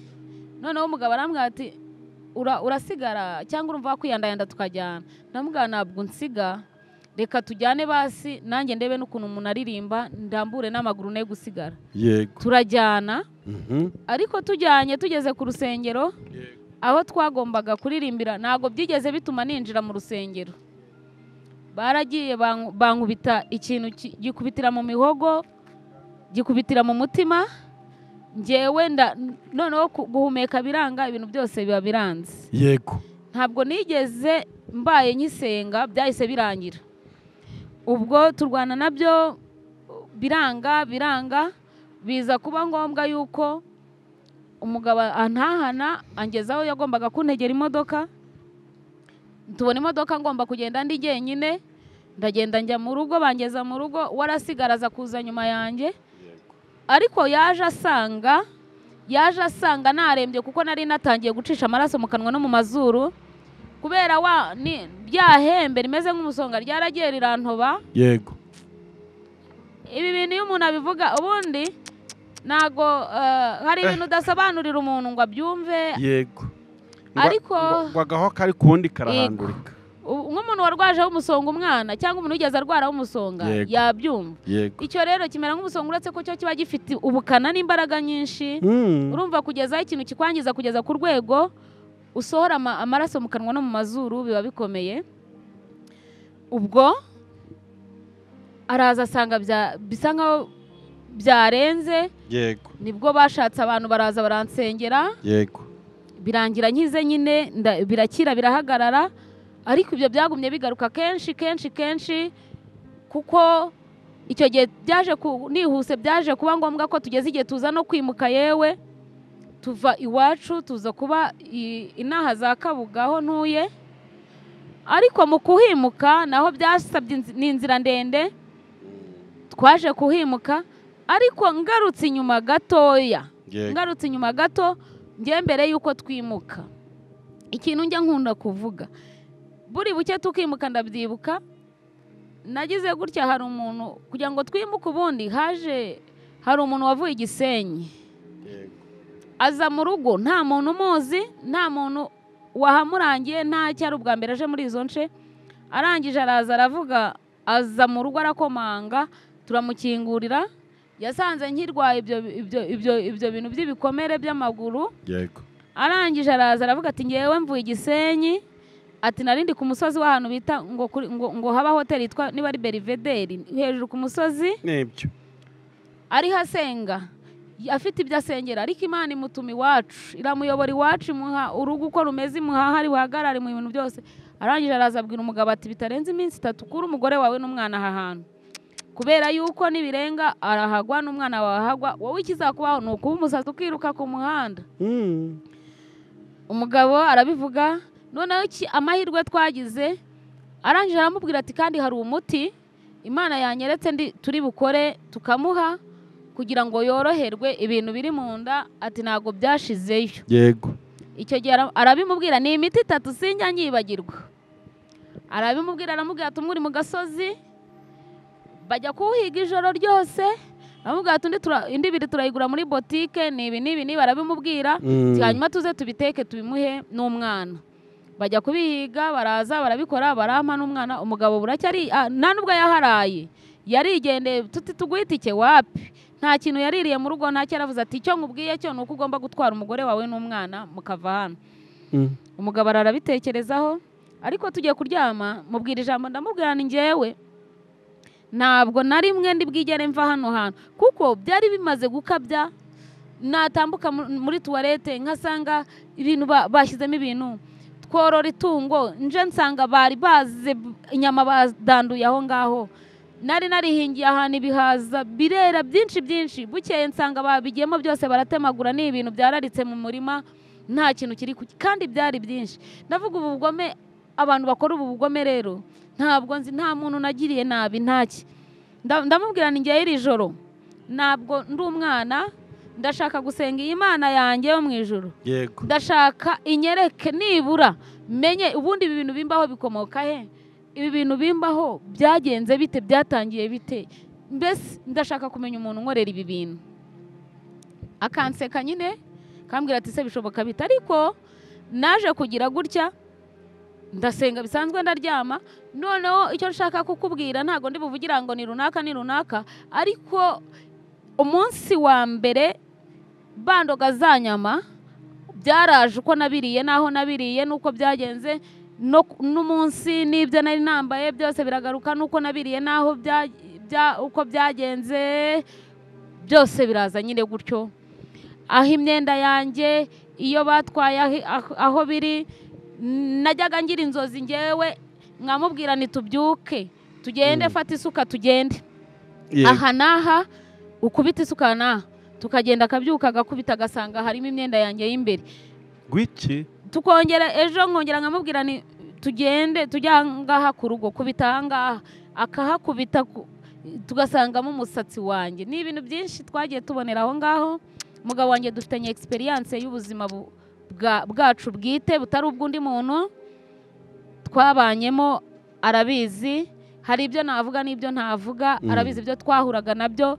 noneho umugabo arambwira ati urasigara cyangwa urumva wakwiyandayanda tukajyana. Ndamubwira ntabwo nsiga, reka tujyane basi nanjye ndebe n'ukuntu umuntu aririmba, ndambure n'amaguru ne gusigara. Yego. Turajyana. Ariko tujyanye tugeze ku rusengero aho twagombaga kuririmbira, ntabwo byigeze bituma ninjira mu rusengero. Baragiye bankubita ikintu gikubitira mu mihogo, gikubitira mu mutima, njyewe noneho guhumeka biranga, ibintu byose biba biranze. Yego. Ntabwo nigeze mbaye nkisenga, byahise birangira. Ubwo turwana nabyo biranga biranga, biza kuba ngombwa yuko Umugabo antahana angezaho yagombaga kuntegera imodoka, tubona imodoka ngomba kugenda ndi jyenyine, ndagenda njya mu rugo, bangeza mu rugo, warasigaraza kuza nyuma yanjye. Ariko yaje asanga narembye kuko nari natangiye gucisha amaraso mu kanwa no mu mazuru, kubera wa ni rya hembe rimeze nk'umusonga ryaragiye rirantoba. Yego. Ibi bintu iyo umuntu abivuga ubundi ntago hari ibintu udasobanurira umuntu ngo abyumve. Yego. Ariko ngo kari kundi karahandurika. Nk'umuntu warwaje w'umusonga umwana cyangwa umuntu wigeze arwara w'umusonga yabyumva. Icyo rero kimera nk'umusonga uretse ko cyo kiba gifite ubukana n'imbaraga nyinshi. Urumva kugezaho ikintu kikwangiza kugeza ku rwego usohora amaraso mu kanwa no mu mazuru biba bikomeye. Ubwo araza asanga bisa nkaho byarenze. Yego. Nibwo bashatse abantu baraza baransengera. Yego. Birangira nkize nyine, birakira birahagarara. Ariko ibyo byagumye bigaruka kenshi kenshi kenshi, kuko icyo gihe byaje nihuse byaje kuba ngombwa ko tugeze igihe tuza no kwimuka, yewe tuva iwacu tuza kuba inaha za Kabuga aho ntuye. Ariko mu kuhimuka naho byasabye n'inzira ndende, twaje kuhimuka. Ariko ngarutse inyuma gatoya, ngarutse inyuma gato ngiye mbere yuko twimuka, ikintu njya nkunda kuvuga buri buke tukimuka ndabyibuka nagize gutya, hari umuntu kugira ngo twimuke ubundi haje hari umuntu wavuye Gisenyi aza mu rugo, nta muntu umuzi, nta muntu wahamurangiye, nta cyari ubwa mbere aje muri izo nce. Arangije araza aravuga, aza mu rugo arakomanga, turamukingurira. Yasanze nkirwaye ibyo bintu by'ibikomere by'amaguru. Yego. Arangije araza aravuga ati ngewe mvuye Gisenyi, ati narindi ku musozi w'ahantu bita ngo haba hotel yitwa niba ari Belvedere hejuru ku musozi. Nibyo. Ari hasenga afite ibyo asengera, ariko Imana imutuma iwacu, iramuyobora iwacu, imuha urugo uko rumeze, imuha hari buhagarare mu bintu byose. Arangije araza abwira umugabo ati bitarenze iminsi 3 kuri umugore wawe n'umwana aha hantu, kubera yuko nibirenga arahagwa n'umwana wawe ahagwa, wowe ikizakubaho ni ukuba umusazi ukiruka ku muhanda. Umugabo arabivuga. Noneho amahirwe twagize, arangije aramubwira ati kandi hari umuti Imana yanyeretse ndi turi bukore tukamuha kugira ngo yoroherwe ibintu biri mu nda, ati ntago byashizeyo. Yego. Icyo gihe arabimubwira, ni imiti 3 sinjya nyibagirwa. Arabimubwira, aramubwira ati umwe uri mu gasozi bajya kuwuhiga ijoro ryose, aramubwira ati indi 2 turayigura muri botike, ni ibi n'ibi n'ibi, arabimubwira. Hanyuma tuze tubiteke tubimuhe n'umwana. Bajya kubihiga baraza barabikora, barampa n'umwana. Umugabo buracyari nta nubwo yaharaye, yarigendeye, tuti tuguhe itike wapi, nta kintu yaririye mu rugo, nta cyo yaravuze. Ati icyo nkubwiye cyo ni uko ugomba gutwara umugore wawe n'umwana mukava hano. Umugabo ararabitekerezaho, ariko tugiye kuryama mubwira ijambo, ndamubwira ni njyewe ntabwo na rimwe ndi bwigere mva hano hantu, kuko byari bimaze gukabya. Natambuka muri tuwarete nkasanga ibintu bashyizemo ibintu, tworora itungo nje nsanga bari baze inyama badanduye aho ngaho, nari narihingiye ahantu ibihaza birera byinshi byinshi, bukeye nsanga babigiyemo byose baratemagura, ni ibintu byararitse mu murima nta kintu kiri kandi byari byinshi. Ndavuga ubu bugome abantu bakora ubu bugome rero ntabwo nzi, nta muntu nagiriye nabi ntaki. Ndamubwira ni ngiye iri joro ntabwo ndi umwana, ndashaka gusenga iyi Imana yanjye yo mu ijuru. Yego. Ndashaka inyereke nibura menye ubundi ibi bintu bimbaho bikomoka he, ibi bintu bimbaho byagenze bite, byatangiye bite, mbese ndashaka kumenya umuntu nkorera ibi bintu. Akanseka nyine kambwira ati se bishoboka bite? Ariko naje kugira gutya ndasenga bisanzwe ndaryama. Noneho icyo nshaka kukubwira ntago ndi buvugira ngo ni runaka ni runaka, ariko umunsi wa mbere bandoga za nyama byaraje uko nabiriye naho nabiriye nuko byagenze, n'umunsi n'ibyo nari nambaye byose biragaruka, nuko nabiriye naho uko byagenze byose biraza nyine gutyo. Aho imyenda yanjye iyo batwaye aho biri, najyaga ngira inzozi ngewe nkamubwira nti tubyuke tugende, fata isuka tugende aha n'aha, ukubita isuka n'aha. Tukagenda akabyuka agakubita agasanga harimo imyenda yanjye y'imbere. Gwiki? Tukongera ejo nkongera nkamubwira ni tugende tujya ngaha ku rugo, kubita aha ngaha, akahakubita tugasangamo umusatsi wanjye. Ni ibintu byinshi twagiye tubonera aho ngaho. Umugabo wanjye dufitanye experience y'ubuzima bwacu bwite butari ubw'undi muntu twabanyemo, arabizi. Hari ibyo navuga n'ibyo ntavuga, arabizi ibyo twahuraga nabyo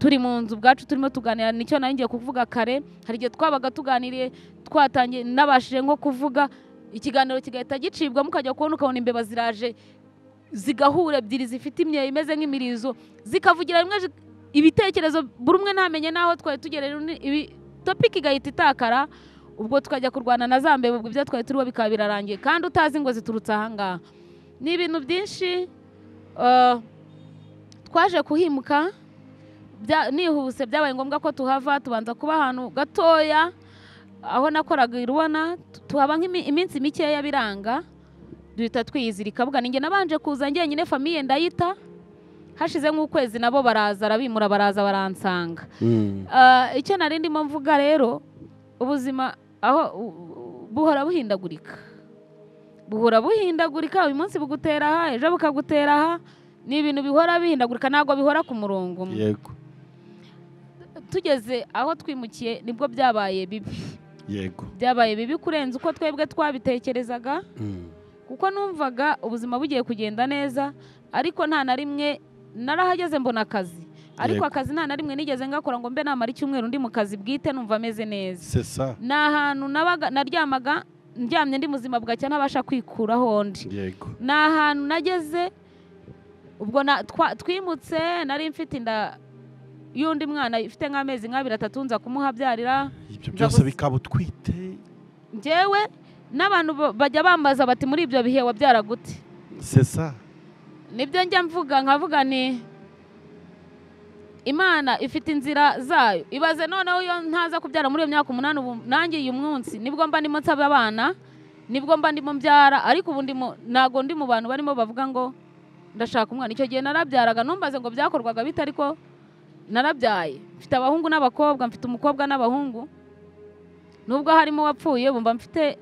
turi mu nzu ubwacu turimo tuganira. Nicyo nari ngiye kuvuga kare, hari igihe twabaga tuganiriye twatangiye nabashije nko kuvuga, ikiganiro kigahita gicibwa, mukajya kubona ukabona imbeba ziraje zigahura ebyiri zifite imyeyo imeze nk'imirizo, zikavugira rimwe ibitekerezo buri umwe ntamenye n'aho twari tugereje, topic igahita itakara. Ubwo tukajya kurwana na za mbeba, ubwo ibyo twari turiho bikaba birarangiye kandi utazi ngo ziturutse aha ngaha. Ni ibintu byinshi. Twaje kuhimuka nihuse, byabaye ngombwa ko tuhava, tubanza kuba ahantu gatoya aho nakoraga i Rubona, tuhaba nk'iminsi mikeya biranga, duhita twiyizirika. Buga ninjye nabanje kuza njyenyine, famille ndayita, hashize nk'ukwezi nabo baraza, arabimura baraza baransanga. Icyo nari ndimo mvuga rero, ubuzima aho buhora buhindagurika, buhora buhindagurika. Uyu munsi bugutera aha, ejo bukagutera aha. Ni ibintu bihora bihindagurika, ntabwo bihora ku murongo umwe. Yego. Tugeze aho twimukiye nibwo byabaye bibi. Yego. Byabaye bibi kurenza uko twebwe twabitekerezaga, kuko numvaga ubuzima bugiye kugenda neza, ariko nta na rimwe narahageze mbona akazi. Ariko akazi nta na rimwe nigeze ngakora ngo mbe namara icyumweru ndi mu kazi bwite numva ameze neza. C'est ça. Ni ahantu nabaga naryamaga ndyamye ndi muzima bwacya ntabasha kwikuraho ndi. Yego. Ni ahantu nageze ubwo twimutse nari mfite inda y'undi mwana ifite nk'amezi nk'abiri atatu, nza kumuhabyarira. Ibyo byose bikaba utwite. Njyewe n'abantu bajya bambaza bati muri ibyo bihe wabyara gute? C'est ça. Nibyo njya mvuga nkavuga ni Imana ifite inzira zayo. Ibaze noneho iyo ntaza kubyara muri iyo myaka 8, ubu nanjye uyu munsi nibwo mba ndimo nsaba abana, nibwo mba ndimo mbyara, ariko ubu ndimo ntago ndi mu bantu barimo bavuga ngo ndashaka umwana. Icyo gihe narabyaraga, numbaze ngo byakorwaga bite, ariko narabyaye. Mfite abahungu n'abakobwa, mfite umukobwa n'abahungu. Nubwo harimo wapfuye, bumva mfite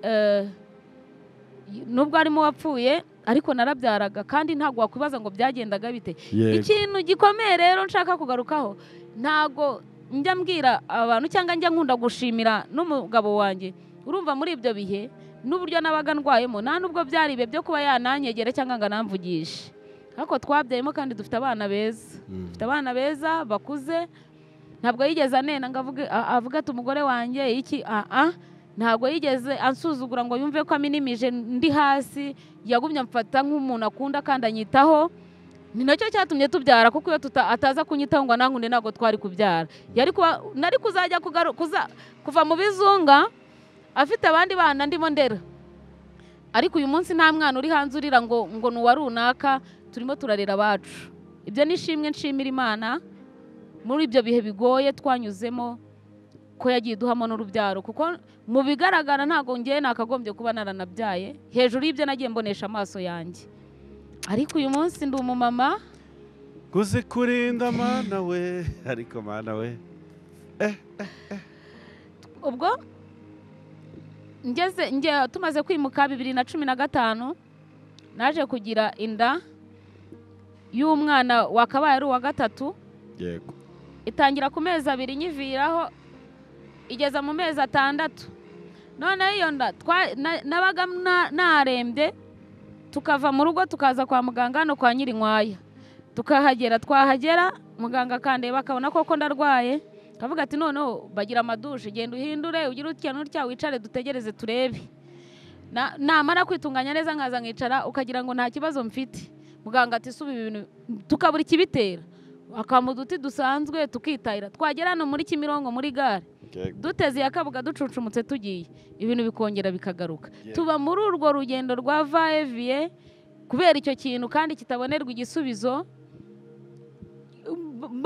nubwo harimo wapfuye, ariko narabyaraga kandi ntago wakwibaza ngo byagendaga bite. Ikintu gikomeye rero nshaka kugarukaho, ntago njya mbwira abantu cyangwa njya nkunda gushimira n'umugabo wanjye. Urumva muri ibyo bihe n'uburyo nabaga ndwayemo, nta nubwo byari ibihe byo kuba yananyegera cyangwa ngo anamvugishe. Ariko twabyayemo kandi dufite abana beza. Dufite abana beza bakuze. Ntabwo yigeze anena ngo avuge ati umugore wanjye iki, ntabwo yigeze ansuzugura ngo yumve ko aminimije ndi hasi. Yagumye amfata nk'umuntu akunda kandi anyitaho. Ni nacyo cyatumye tubyara, kuko iyo ataza kunyitaho ngo anankunde ntabwo twari kubyara. Nari kuzajya kuva mu bizunga afite abandi bana ndimo ndera. Ariko uyu munsi nta mwana uri hanze urira ngo ni uwa runaka, turimo turarera abacu. Ibyo ni ishimwe nshimira Imana muri ibyo bihe bigoye twanyuzemo, ko yagiye duhamo n'urubyaro, kuko mu bigaragara ntago ngiye nakagombye kuba naranabyaye hejuru y'ibyo nagiye mbonesha amaso yanjye. Ariko uyu munsi ndi umumama. Kuzi kurinda mana we, ariko mana we. Ubwo ngeze nge tumaze kwimuka 2015, naje kugira inda y'umwana wakabaye ari uwa gatatu. Yego. Itangira ku mezi 2 nyiviraho igeza mu mezi 6. None iyo nda nabaga narembye, tukava mu rugo tukaza kwa muganga hano kwa Nyirinkwaya. Tukahagera, twahagera muganga akandeba akabona koko ndarwaye, akavuga ati noneho bagira amadushe, genda uhindure ugire utya n'utya, wicare dutegereze turebe. Namara kwitunganya neza nkaza nkicara, ukagira ngo nta kibazo mfite. Muganga ati suba ibintu, tukabura ikibitera, akampa uduti dusanzwe tukitahira. Twagera hano muri Kimironko muri gare, duteze yakabuga ducucumutse tugiye, ibintu bikongera bikagaruka. Tuba muri urwo rugendo rwa va-et-vient kubera icyo kintu kandi kitabonerwa igisubizo.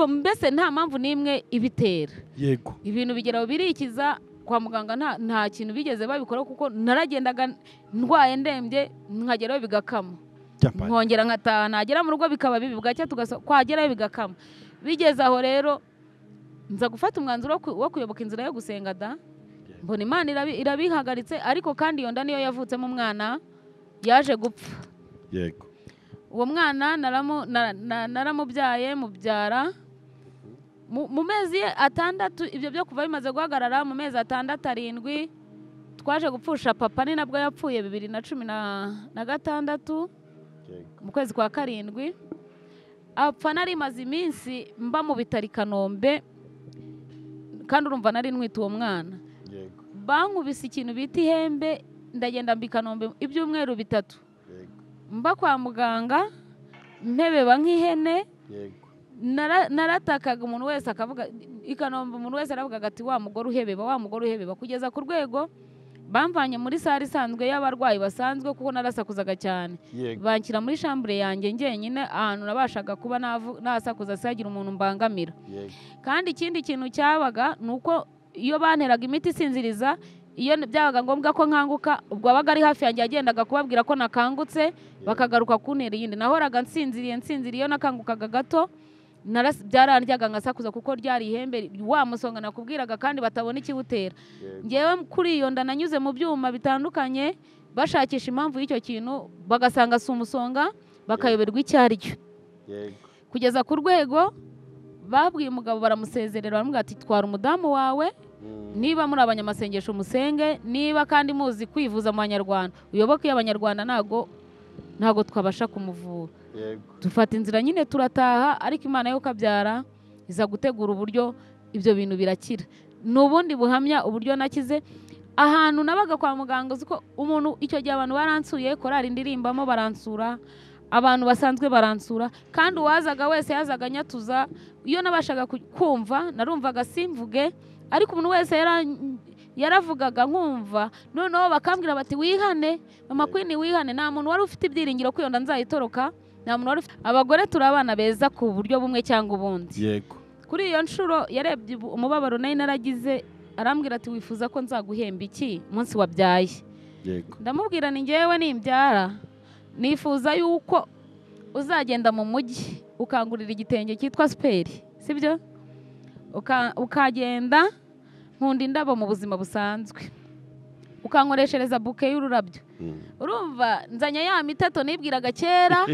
Mbese nta mpamvu n'imwe ibitera. Yego. Ibintu bigeraho birikiza kwa muganga, nta kintu bigeze babikora, kuko naragendaga ndwaye ndembye nkageraho bigakama, nkongera nkataha, nagera mu rugo bikaba bibi, bwacya kwagerayo bigakama. Bigeze aho rero Nza gufata umwanzuro wo kuyoboka inzira yo gusenga da. Mbona Imana irabihagaritse, ariko kandi iyo nda niyo yavutsemo umwana yaje gupfa. Yego. Uwo mwana naramubyaye mubyara mu mezi 6, ibyo byo kuva bimaze guhagarara mu mezi 6 7 twaje gupfusha papa, ni nabwo yapfuye 2016 mu kwezi kwa 7. Apfa nari maze iminsi mba mu bitaro i Kanombe, kandi urumva nari ntwite uwo mwana. Yego. Bankubise ikintu bita ihembe, ndagenda mba i Kanombe ibyumweru 3. Yego. Mba kwa muganga mpebeba nk'ihene. Yego. Naratakaga umuntu wese akavuga i Kanombe, umuntu wese aravugaga ati wa mugore uhebeba, wa mugore uhebeba, kugeza ku rwego bamvanye muri sare isanzwe y'abarwayi basanzwe kuko narasakuzaga cyane. Banshyira muri chambre yanjye njyenyine, ahantu nabashaga kuba nasakuza sagira umuntu mbangamira. Kandi ikindi kintu cyabaga nuko iyo banteraga imiti isinziriza, iyo byabaga ngombwa ko nkanguka, ubwo abaga ari hafi yanjye yagendaga kubabwira ko nakangutse, bakagaruka kuntera iyindi. Nahoraga nsinziriye iyo nakangukaga gato byarandyaga ngasakuza kuko ryari ihembe wa musonga nakubwiraga, kandi batabona ikiwutera. Ngewe kuri iyo nda nanyuze mu byuma bitandukanye bashakisha impamvu y'icyo kintu, bagasanga si umusonga, bakayoberwa icyo ari cyo. Kugeza ku rwego babwiye umugabo baramusezerera, baramubwira ati twara umudamu wawe, niba muri abanyamasengesho musenge, niba kandi muzi kwivuza mu Banyarwanda uyoboke abanyarwanda, ntago twabasha kumuvura. Dufata inzira nyine turataha, ariko Imana yo kabyara iza gutegura uburyo ibyo bintu birakira. Nubundi buhamya uburyo nakize. Ahantu nabaga kwa muganga, uziko umuntu icyo gihe abantu baransuye, korari ndirimbamo baransura, abantu basanzwe baransura, kandi uwazaga wese yazaga nyatuza. Iyo nabashaga kumva narumvaga simvuge, ariko umuntu wese yaravugaga nkumva. Noneho bakambwira bati wihane mama Queen, wihane. Nta muntu wari ufite ibyiringiro ko iyo nda nzayitoroka, nta muntu wari. Abagore turabana beza ku buryo bumwe cyangwa ubundi. Yego. Kuri iyo nshuro yarebye umubabaro nari naragize, arambwira ati wifuza ko nzaguhemba iki umunsi wabyaye? Yego. Ndamubwira ni ngewe nimbyara nifuza yuko uzagenda mu mujyi ukangurira igitenge cyitwa superi, sibyo? Ukagenda nkunda indabo mu buzima busanzwe, ukankoreshereza buke y'ururabyo. Urumva nzanya ya miteto nibwiraga kera,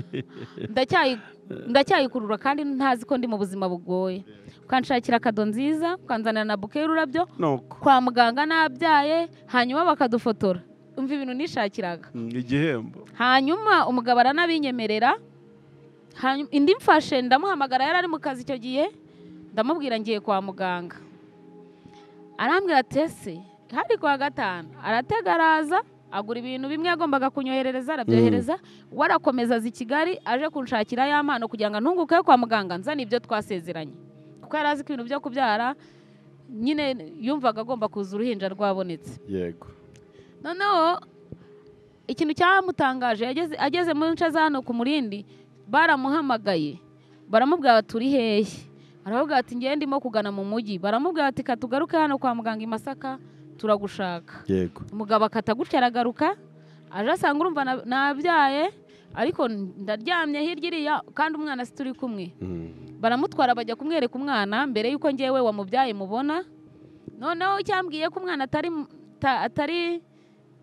ndacyayikurura kandi ntazi ko ndi mu buzima bugoye. Ukanshakira kado nziza, ukanzanira na buke y'ururabyo kwa muganga nabyaye, hanyuma bakadufotora. Umva ibintu nishakiraga igihembo. Hanyuma umugabo aranabinyemerera. Hanyuma indi mfashe ndamuhamagara, yari ari mu kazi icyo gihe, ndamubwira ngiye kwa muganga. Arambwira ati ese hari kwa 5, aratega araza agura ibintu bimwe yagombaga kunyoherereza, arabyohereza. Warakomeza aza i Kigali aje kunshakira ya mpano kugira ngo ntunguke kwa muganga nzane ibyo twasezeranye, kuko yari azi ko ibintu byo kubyara nyine yumvaga agomba kuza uruhinja rwabonetse. Yego. Noneho ikintu cyamutangaje, ageze mu nce za hano ku Murindi, baramuhamagaye baramubwira bati turi hehe? Aravuga ati ngiye ndimo kugana mu mujyi. Baramubwira ati katugaruke hano kwa muganga i Masaka turagushaka. Yego. Umugabo akata gutya aragaruka, aje asanga urumva nabyaye, ariko ndaryamye hirya iriya kandi umwana si turi kumwe. Baramutwara bajya kumwereka umwana mbere yuko ngewe wamubyaye mubona. Noneho cyambwiye ko umwana atari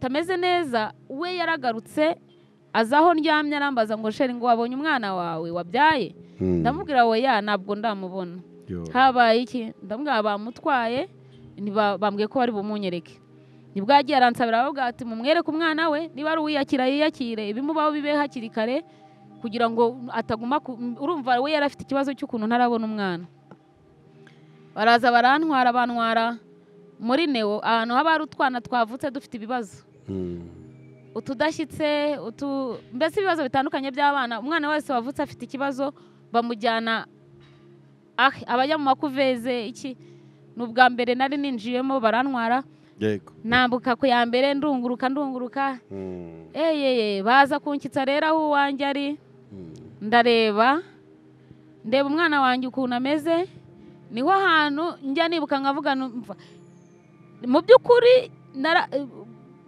tameze neza, we yaragarutse azaho ndyamye arambaza ngo sheri ngo wabonye umwana wawe wabyaye? Ndamubwira oya ntabwo ndamubona. Habaye iki? Ndamubwira bamutwaye, bambwiye ko bari bumunyereke. Nibwo yagiye aransabira, aravuga ati mumwereke umwana we, niba ari uwiyakira yiyakire, ibimubaho bibe hakiri kare kugira ngo ataguma. Urumva we yari afite ikibazo cy'ukuntu ntarabona umwana. Baraza barantwara, bantwara muri neo, ahantu haba hari utwana twavutse dufite ibibazo, utudashyitse, mbese ibibazo bitandukanye by'abana. Umwana wese wavutse afite ikibazo bamujyana abajya mu makuveze iki. Ni ubwa mbere nari ninjiyemo, barantwara. Yego. Nambuka ku ya mbere ndunguruka. Baza kunkitsa rero aho uwanjye ari. Ndareba, ndeba umwana wanjye ukuntu ameze. Niho hantu njya nibuka nkavuga mu by'ukuri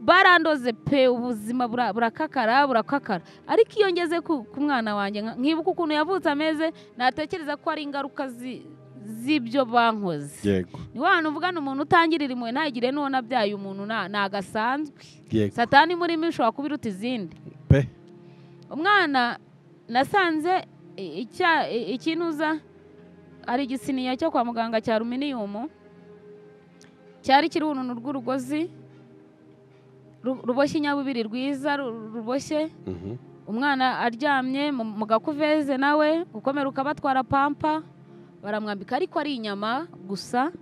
barandoze pe, ubuzima burakakara burakakara. Ariko iyo ngeze ku mwana wanjye nkibuka ukuntu yavutse ameze, natekereza ko ari ingaruka z'ibyo bankoze. Yego. Ni wa hantu uvugana umuntu utangirira impuhwe ntagire n'uwo nabyaye umuntu nagasanzwe. Yego. Satani muri mi ishobora kuba iruta izindi. Pe. Umwana nasanze ikinuza ari igisiniya cyo kwa muganga cya aluminium cyari kiri uruntu rw'urugozi ruboshye inyabubiri rwiza ruboshye. Umwana aryamye mu gakuveze nawe ukomera ukabatwara pampa baramwambika ariko ari inyama gusa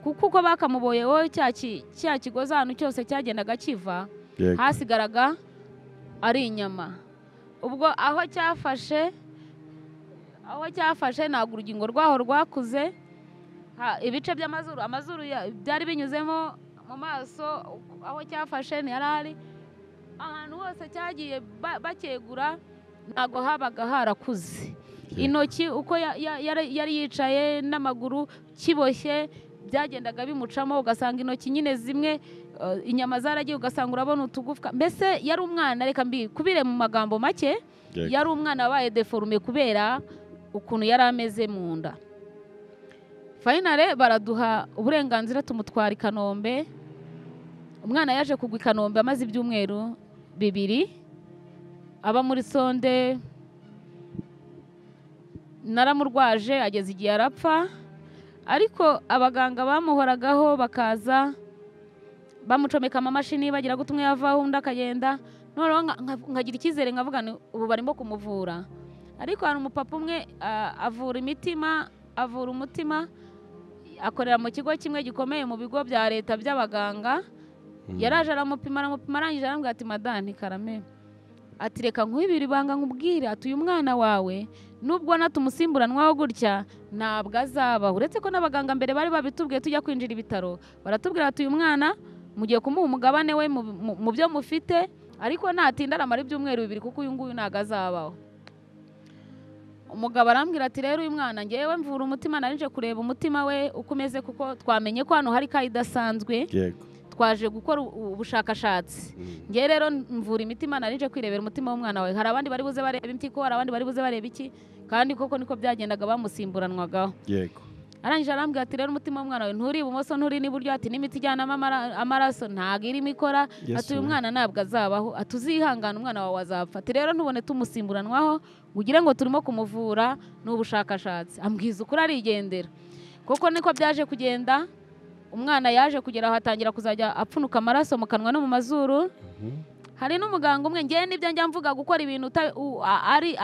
kuko uko bakamuboye wowe cya kigozi ahantu cyose cyagendaga kiva hasigaraga ari inyama. Ubwo aho cyafashe ntabwo urugingo rwaho rwakuze, ibice by'amazuru amazuru byari binyuzemo mu maso aho cyafashe ntiyari ahantu hose cyagiye bakegura ntabwo habaga harakuze. Intoki uko yari yicaye n'amaguru kiboshye byagendaga bimucamo ugasanga intoki nyine zimwe inyama zaragiye ugasanga urabona utugufwa. Mbese yari umwana, reka mbikubire mu magambo make, yari umwana wabaye deforme kubera ukuntu yari ameze mu nda. Finale baraduha uburenganzira tumutwara i Kanombe. Umwana yaje kugwa i Kanombe amaze ibyumweru 2 aba muri sonde. Naramurwaje ageze igihe arapfa, ariko abaganga bamuhoragaho bakaza bamucomeka amamashini bagira gutumwe yavaho undi akagenda. Noneho nkagira icyizere nkavuga ubu barimo kumuvura. Ariko hari umupapa umwe avura imitima, avura umutima, akorera mu kigo kimwe gikomeye mu bigo bya leta by'abaganga. Yaraje aramupima arangije arambwira ati madani karame, ati reka nkwibira ibanga nkubwire, ati uyu mwana wawe nubwo natumusimburanwaho gutya ntabwo azabaho. Uretse ko n'abaganga mbere bari babitubwiye tujya kwinjira ibitaro baratubwira ati uyu mwana mugiye kumuha umugabane we mu byo mufite, ariko natinda aramara ibyumweru 2 kuko uyu nguyu ntabwo azabaho. Umugabo arambwira ati rero uyu mwana ngewe mvura umutima, narinje kureba umutima we uko umeze kuko twamenye ko hano hari kayi idasanzwe. Yego. Twaje gukora ubushakashatsi. Ngewe rero mvura imitima, narinje kwirebera umutima w'umwana wawe. Hari abandi bari buze bareba impyiko, hari abandi bari buze bareba iki, kandi koko niko byagendaga bamusimburanwagaho. Yego. Arangije arambwira ati rero umutima w'umwana wawe nturi ibumoso nturi n'iburyo, ati n'imiti ijyanamo amaraso ntabwo irimo ikora, ati uyu mwana ntabwo azabaho, ati uzihangana umwana wawe azapfa, ati rero ntubone tumusimburanwaho ugire ngo turimo kumuvura n'ubushakashatsi. Ambwiza ukuri arigendera. Koko niko byaje kugenda. Umwana yaje kugera aho atangira kuzajya apfunuka amaraso mu kanwa no mu mazuru. Hari n'umuganga umwe, ngewe nibyo njya mvuga gukora ibintu ari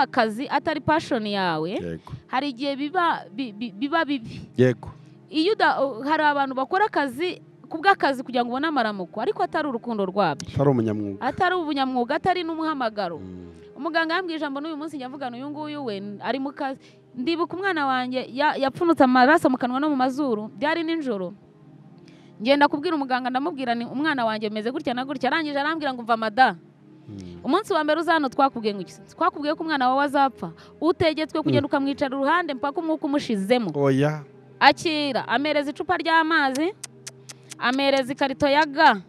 akazi atari passion yawe, hari igihe biba bibi. Yego. Iyo hari abantu bakora akazi kubw'akazi kugira ngo ubone amaramuko ariko atari urukundo rwabyo, atari umunyamwuga, atari ubunyamwuga, atari n'umuhamagaro. Umuganga yambwiye ijambo n'uyu munsi njya mvugana uyu nguyu we ari mu kazi. Ndibuka umwana wanjye yapfunutse amaraso mu kanwa no mu mazuru, byari nijoro. Ngenda kubwira umuganga ndamubwira ni umwana wanjye meze gutya na gutya, arangije arambwira ngo mva mada. Umunsi wa mbere uzano twakubwiye ngo iki? Twakubwiye ko umwana wawe azapfa. Utegetswe kugenda ukamwicara uruhande mpaka umwuka umushizemo. Oya. Akira, amereza icupa ry'amazi, amereza ikarito ya ga,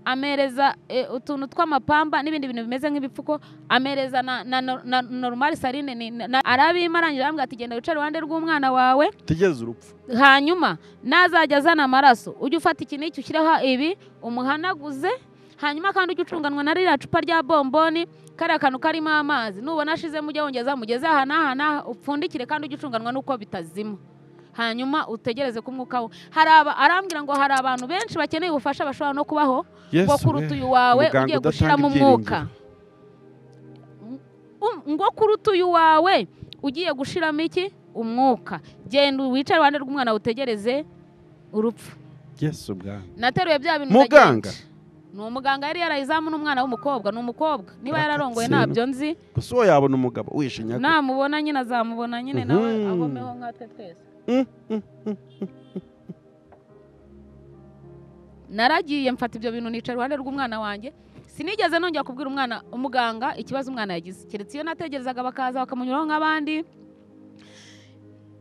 amereza utuntu tw'amapamba n'ibindi bintu bimeze nk'ibipfuko, amereza na normal saline arabima. Arangije arambwira ati genda wicare iruhande rw'umwana wawe tegeza urupfu, hanyuma nazajya azana amaraso ujye ufata iki n'iki ushyireho ibi umuhanaguze, hanyuma kandi ujye ucunganwa na ririya cupa rya bomboni kariya kantu karimo amazi, nubona ashizemo ujye wongeza mugeze aha n'aha n'aha upfundikire, kandi ujye ucunganwa n'uko bitazima, hanyuma utegereze ko umwuka we. Hari arambwira ngo hari abantu benshi bakeneye ubufasha bashobora no kubaho ngo kuruta uyu wawe ugiye gushiramo umwuka, ngo kuruta uyu wawe ugiye gushiramo iki umwuka. Genda wicare iruhande rw'umwana utegereze urupfu. Yesu bwana. Nateruye bya bintu muganga. Ni umuganga yari yarayizamu n'umwana w'umukobwa, ni umukobwa niba yararongoye ntabyo nzi. Gusa uwo yabona umugabo wishinyaga. Namubona nyine azamubona nyine nawe agomeho nkatwe twese. Naragiye mfata ibyo bintu nicara iruhande rw'umwana wanjye. Sinigeze nongera kubwira umwana umuganga ikibazo umwana yagize, keretse iyo nategerezaga bakaza bakamunyuraho nk'abandi.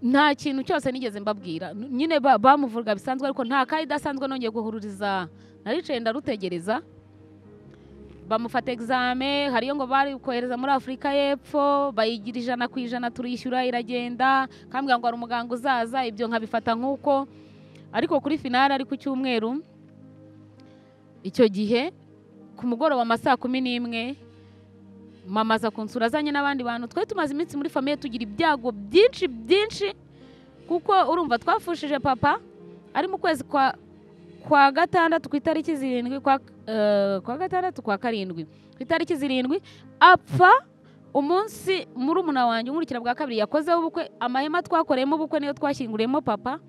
Nta kintu cyose nigeze mbabwira nyine, bamuvuga bisanzwe ariko nta kayi idasanzwe nongeye guhururiza. Naricaye ndarutegereza. Bamufata exame, hariyo ngo bari kohereza muri Afurika y'Epfo, bayigira 100% turishyura iragenda, kambwira ngo hari umuganga uzaza, ibyo nkabifata nkuko. Ariko kuri finale ari ku cyumweru icyo gihe ku mugoroba amasaha 11 mama aza kunsura azanye n'abandi bantu. Twari tumaze iminsi muri famille tugira ibyago byinshi byinshi, kuko urumva twafushije papa ari mu kwezi kwa gatandatu ku itariki 7, kwa gatandatu kwa karindwi ku itariki 7 apfa. Umunsi murumuna wanjye unkurikira bwa kabiri yakozeho ubukwe, amahema twakoreyemo ubukwe niyo twashyinguriyemo papa.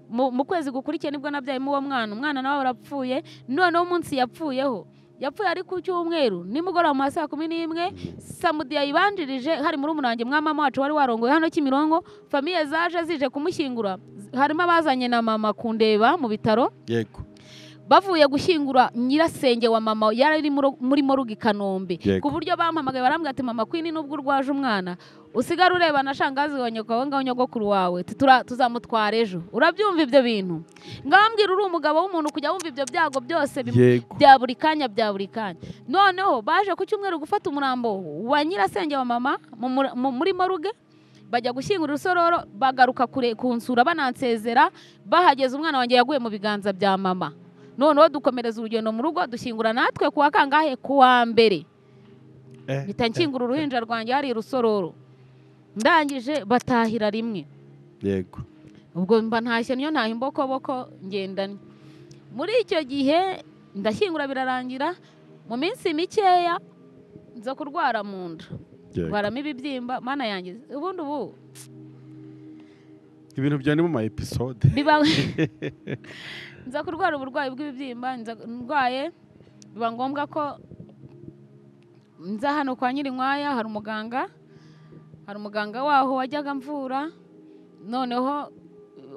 Mu kwezi gukurikiye nibwo nabyayemo uwo mwana, umwana nawe arapfuye. Noneho umunsi yapfuyeho, yapfuye ari ku cyumweru nimugoroba mu masaha 11, samudi yayibanjirije hari murumuna wanjye mwa mama wacu wari warongoye hano Kimironko. Famille zaje zije kumushyingura, harimo abazanye na mama kundeba mu bitaro. Yego. Bavuye gushyingura nyirasenge wa mama yari muri morugi Kanombe, ku buryo bampamagaye barambwira ati mama Queen nubwo urwaje umwana usigara ureba na shangazi wa nyoko wawe ngaho nyogokuru wawe tuzamutwara ejo. Urabyumva ibyo bintu? Ngambwira uri umugabo w'umuntu kujya wumva ibyo byago byose bya buri kanya bya buri kanya. Noneho baje ku cyumweru gufata umurambo wa nyirasenge wa mama muri moruge, bajya gushyingura urusororo, bagaruka kure kunsura banansezera. Bahageze umwana wanjye yaguye mu biganza bya mama. Noneho dukomereza urugendo mu rugo, dushyingura natwe kuwa kangahe? Kuwa mbere. Mpita nshyingura uruhinja rwanjye hari rusororo, ndangije batahira rimwe. Yego. Ubwo mba ntashye niyo ntaha imbokoboko ngendanye. Muri icyo gihe ndashyingura birarangira, mu minsi mikeya nza kurwara mu nda, ndwaramo ibibyimba. Mana yanjye, ubundi ubu ibintu bya ni mu ma episode biba nza kurwara uburwayi bw'ibibyimba, ndwaye biba ngombwa ko nza hano kwa Nyirinkwaya. Hari umuganga waho wajyaga mvura. Noneho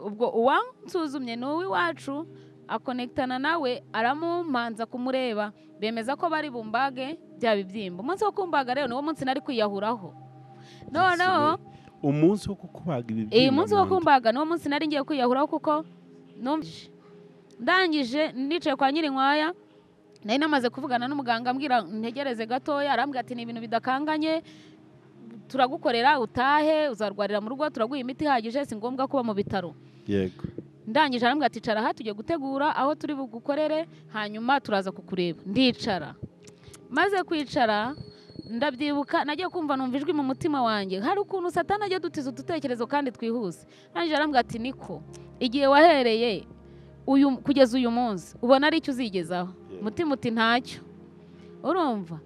ubwo uwansuzumye ni uw'iwacu, akonektana nawe aramumanza kumureba, bemeza ko bari bumbage bya bibyimba. Umunsi wo kumbaga rero niwo munsi nari kwiyahuraho. Noneho umunsi wo kukubaga ibibyimba, umunsi wo kumbaga niwo munsi nari ngiye kwiyahuraho, kuko numvise ndangije nicaye kwa Nyirinkwaya, nari namaze kuvugana n'umuganga ambwira ntegereze gatoya, arambwira ati ni ibintu bidakanganye, turagukorera utahe, uzarwarira mu rugo, turaguha imiti ihagije, si ngombwa kuba mu bitaro. Yego. Ndangije arambwira ati icara aha tugiye gutegura aho turi bugukorere, hanyuma turaza kukureba. Ndicara. Maze kwicara ndabyibuka nagiye kumva numva ijwi mu mutima wanjye, hari ukuntu Satani ajya dutiza udutekerezo kandi twihuse. Ndangije arambwira ati niko igihe wahereye uyu kugeza uyu munsi ubona ari icyo uzigezaho? Mutima uti ntacyo. Urumva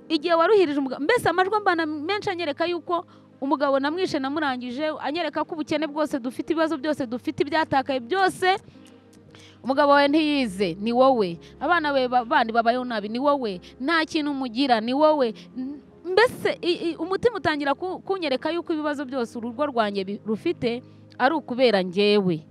igihe waruhirije umugabo, mbese amajwi mbana menshi anyereka yuko umugabo namwishe namurangije, anyereka ko ubukene bwose dufite, ibibazo byose dufite, ibyatakaye byose, umugabo wawe ntiyize ni wowe, abana be bandi babayeho nabi ni wowe, nta kintu umugira ni wowe. Mbese umutima utangira kunyereka yuko ibibazo byose urugo rwanjye rufite ari ukubera njyewe.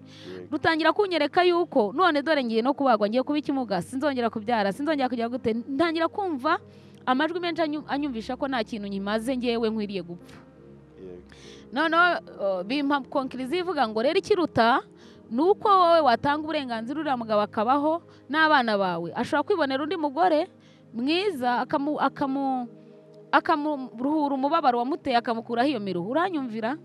Rutangira kunyereka yuko none dore ngiye no kubagwa, ngiye kuba ikimuga, sinzongera kubyara, sinzongera kujya gute. Ntangira kumva amajwi menshi anyumvisha ko nta kintu nyimaze, ngewe nkwiriye gupfa. Noneho bimpa konkirizi ivuga ngo rero ikiruta nuko wowe watanga uburenganzira uriya mugabo akabaho n'abana bawe, ashobora kwibonera undi mugore mwiza akamuruhura umubabaro wamuteye, akamukuraho iyo miruho. Uranyumvira?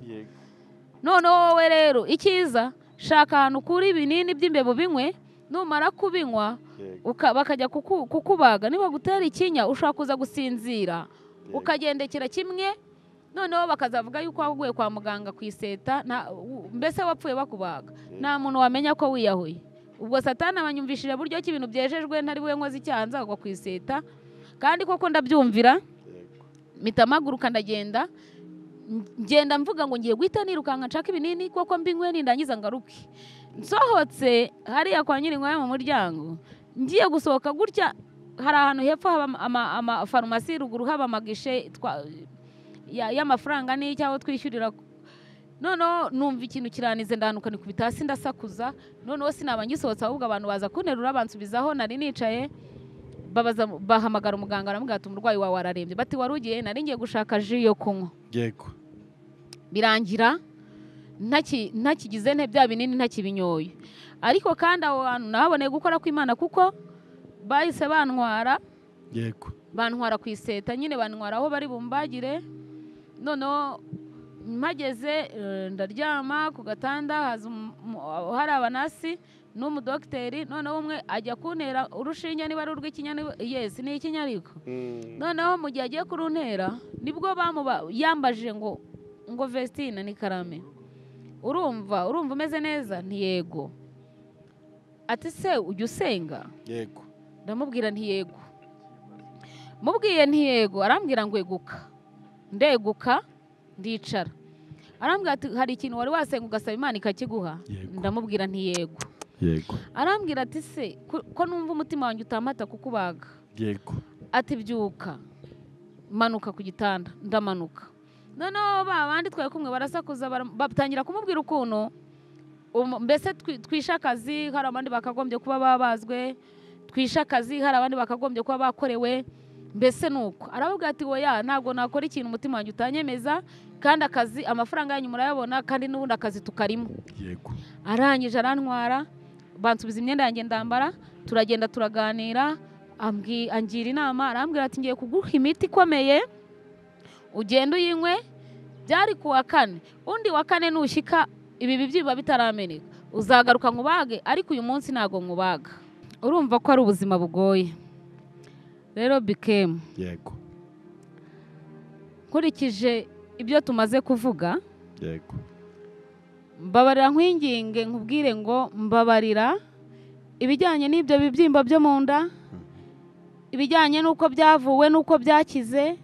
Noneho wowe rero icyiza, shaka ahantu ukura ibinini by'imbeba ubinywe, numara kubinywa bakajya kukubaga, niba gutera ikinya ushobora kuza gusinzira ukagendekera kimwe. Noneho bakazavuga yuko waguye kwa muganga ku iseta, mbese wapfuye bakubaga, nta muntu wamenya ko wiyahuye. Ubwo Satani abanyumvishije buryo ki ibintu byejejwe ntari we nkoze icyaha nzagwa ku iseta, kandi koko ndabyumvira. Mpita mpaguruka ndagenda, ngenda mvuga ngo ngiye guhita nirukanka nshaka ibinini koko mbinywe nindangiza ngaruke. Nsohotse hariya kwa Nyirinkwaya mu muryango, ngiye gusohoka gutya, hari ahantu hepfo haba ama farumasi, ruguru haba amagishe y'amafaranga n'icyo aho twishyurira. Noneho numva ikintu kiranize, ndahanuka nikubita hasi ndasakuza. Noneho sinaba ngisohotse, ahubwo abantu baza kunterura bansubizaho nari nicaye, babaza bahamagara umuganga aramubwira ati umurwayi wawe ararembye. Bati wari ugiye? Nari ngiye gushaka ji yo kunywa. Yego. Birangira ntakigize nte bya binini ntakibinyoye. Ariko kandi aho hantu nahaboneye gukora kw'Imana, kuko bahise bantwara Yego. Bantwara ku iseta nyine, bantwara aho bari bumbagire. Noneho mpageze ndaryama ku gatanda, haza hari abanasi n'umudogiteri. Noneho umwe ajya kuntera urushinge, niba ari urw'ikinya, yes ni ikinya ariko. Noneho mu gihe agiye kuruntera nibwo yambajije ngo Vestine ni Karame, urumva umeze neza? Nti yego. Ati se ujya usenga? Yego. Ndamubwira nti yego. Mubwiye nti yego, arambwira ngo eguka. Ndeguka ndicara. Arambwira ati hari ikintu wari wasenga ugasaba Imana ikakiguha? Ndamubwira nti yego. Yego. Arambwira ati se ko numva umutima wanjye utampata kukubaga? Yego. Ati byuka, manuka ku gitanda. Ndamanuka. Noneho ba bandi twari kumwe barasakuza, batangira kumubwira ukuntu mbese twishe akazi, hari abandi bakagombye kuba babazwe, twishe akazi, hari abandi bakagombye kuba bakorewe, mbese nuko. Arababwira ati oya, ntabwo nakora ikintu umutima wanjye utanyemeza, kandi akazi amafaranga yanyu murayabona, kandi n'ubundi akazi tukarimo. Yego. Arangije arantwara, bansubiza imyenda yanjye ndambara, turagenda turaganira, angira inama, arambwira ati ngiye kuguha imiti ikomeye ugenda uyinywe. Byari ku wa kane, undi wa kane nushyika ibi bibyimba bitarameneka uzagaruka nkubage, ariko uyu munsi ntago nkubaga. Urumva ko ari ubuzima bugoye. Rero Bikem, yego, nkurikije ibyo tumaze kuvuga, yego, mbabarira nkwinginge nkubwire ngo mbabarira ibijyanye n'ibyo bibyimba byo mu nda, ibijyanye n'uko byavuwe n'uko byakize,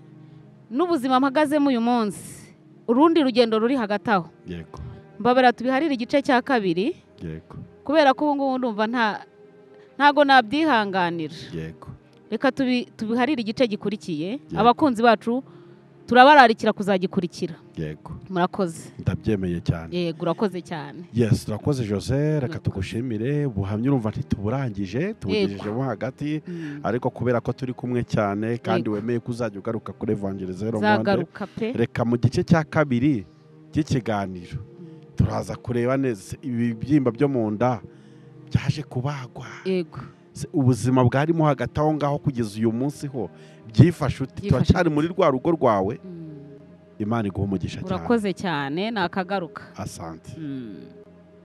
n'ubuzima mpagazemo uyu munsi, urundi rugendo ruri hagati aho. Yego. Mbabarira tubiharire igice cya kabiri. Yego. Kubera ko ubu ngubu ndumva ntago nabyihanganira. Yego. Reka tubiharire igice gikurikiye. Abakunzi bacu turabararikira kuzagikurikira. Yego. Murakoze. Ndabyemeye cyane. Yego, urakoze cyane. Yes, turakoze Jose, reka tugushimire. Buhamye urumva ntituburangije, tubugejeje hagati, ariko kubera ko turi kumwe cyane kandi wemeye kuzajya ugaruka kuri Evangelizero Monde. Nzagaruka pe. Reka mu gice cya kabiri cy'ikiganiro turaza kureba neza ibi bibyimba byo mu nda byaje kubagwa. Yego. Ubuzima bwarimo hagati aho ngaho kugeza uyu munsi ho byifashe uti turacyari muri rwa rugo rwawe. Imana iguhe umugisha cyane. Urakoze cyane, nakagaruka. Asante.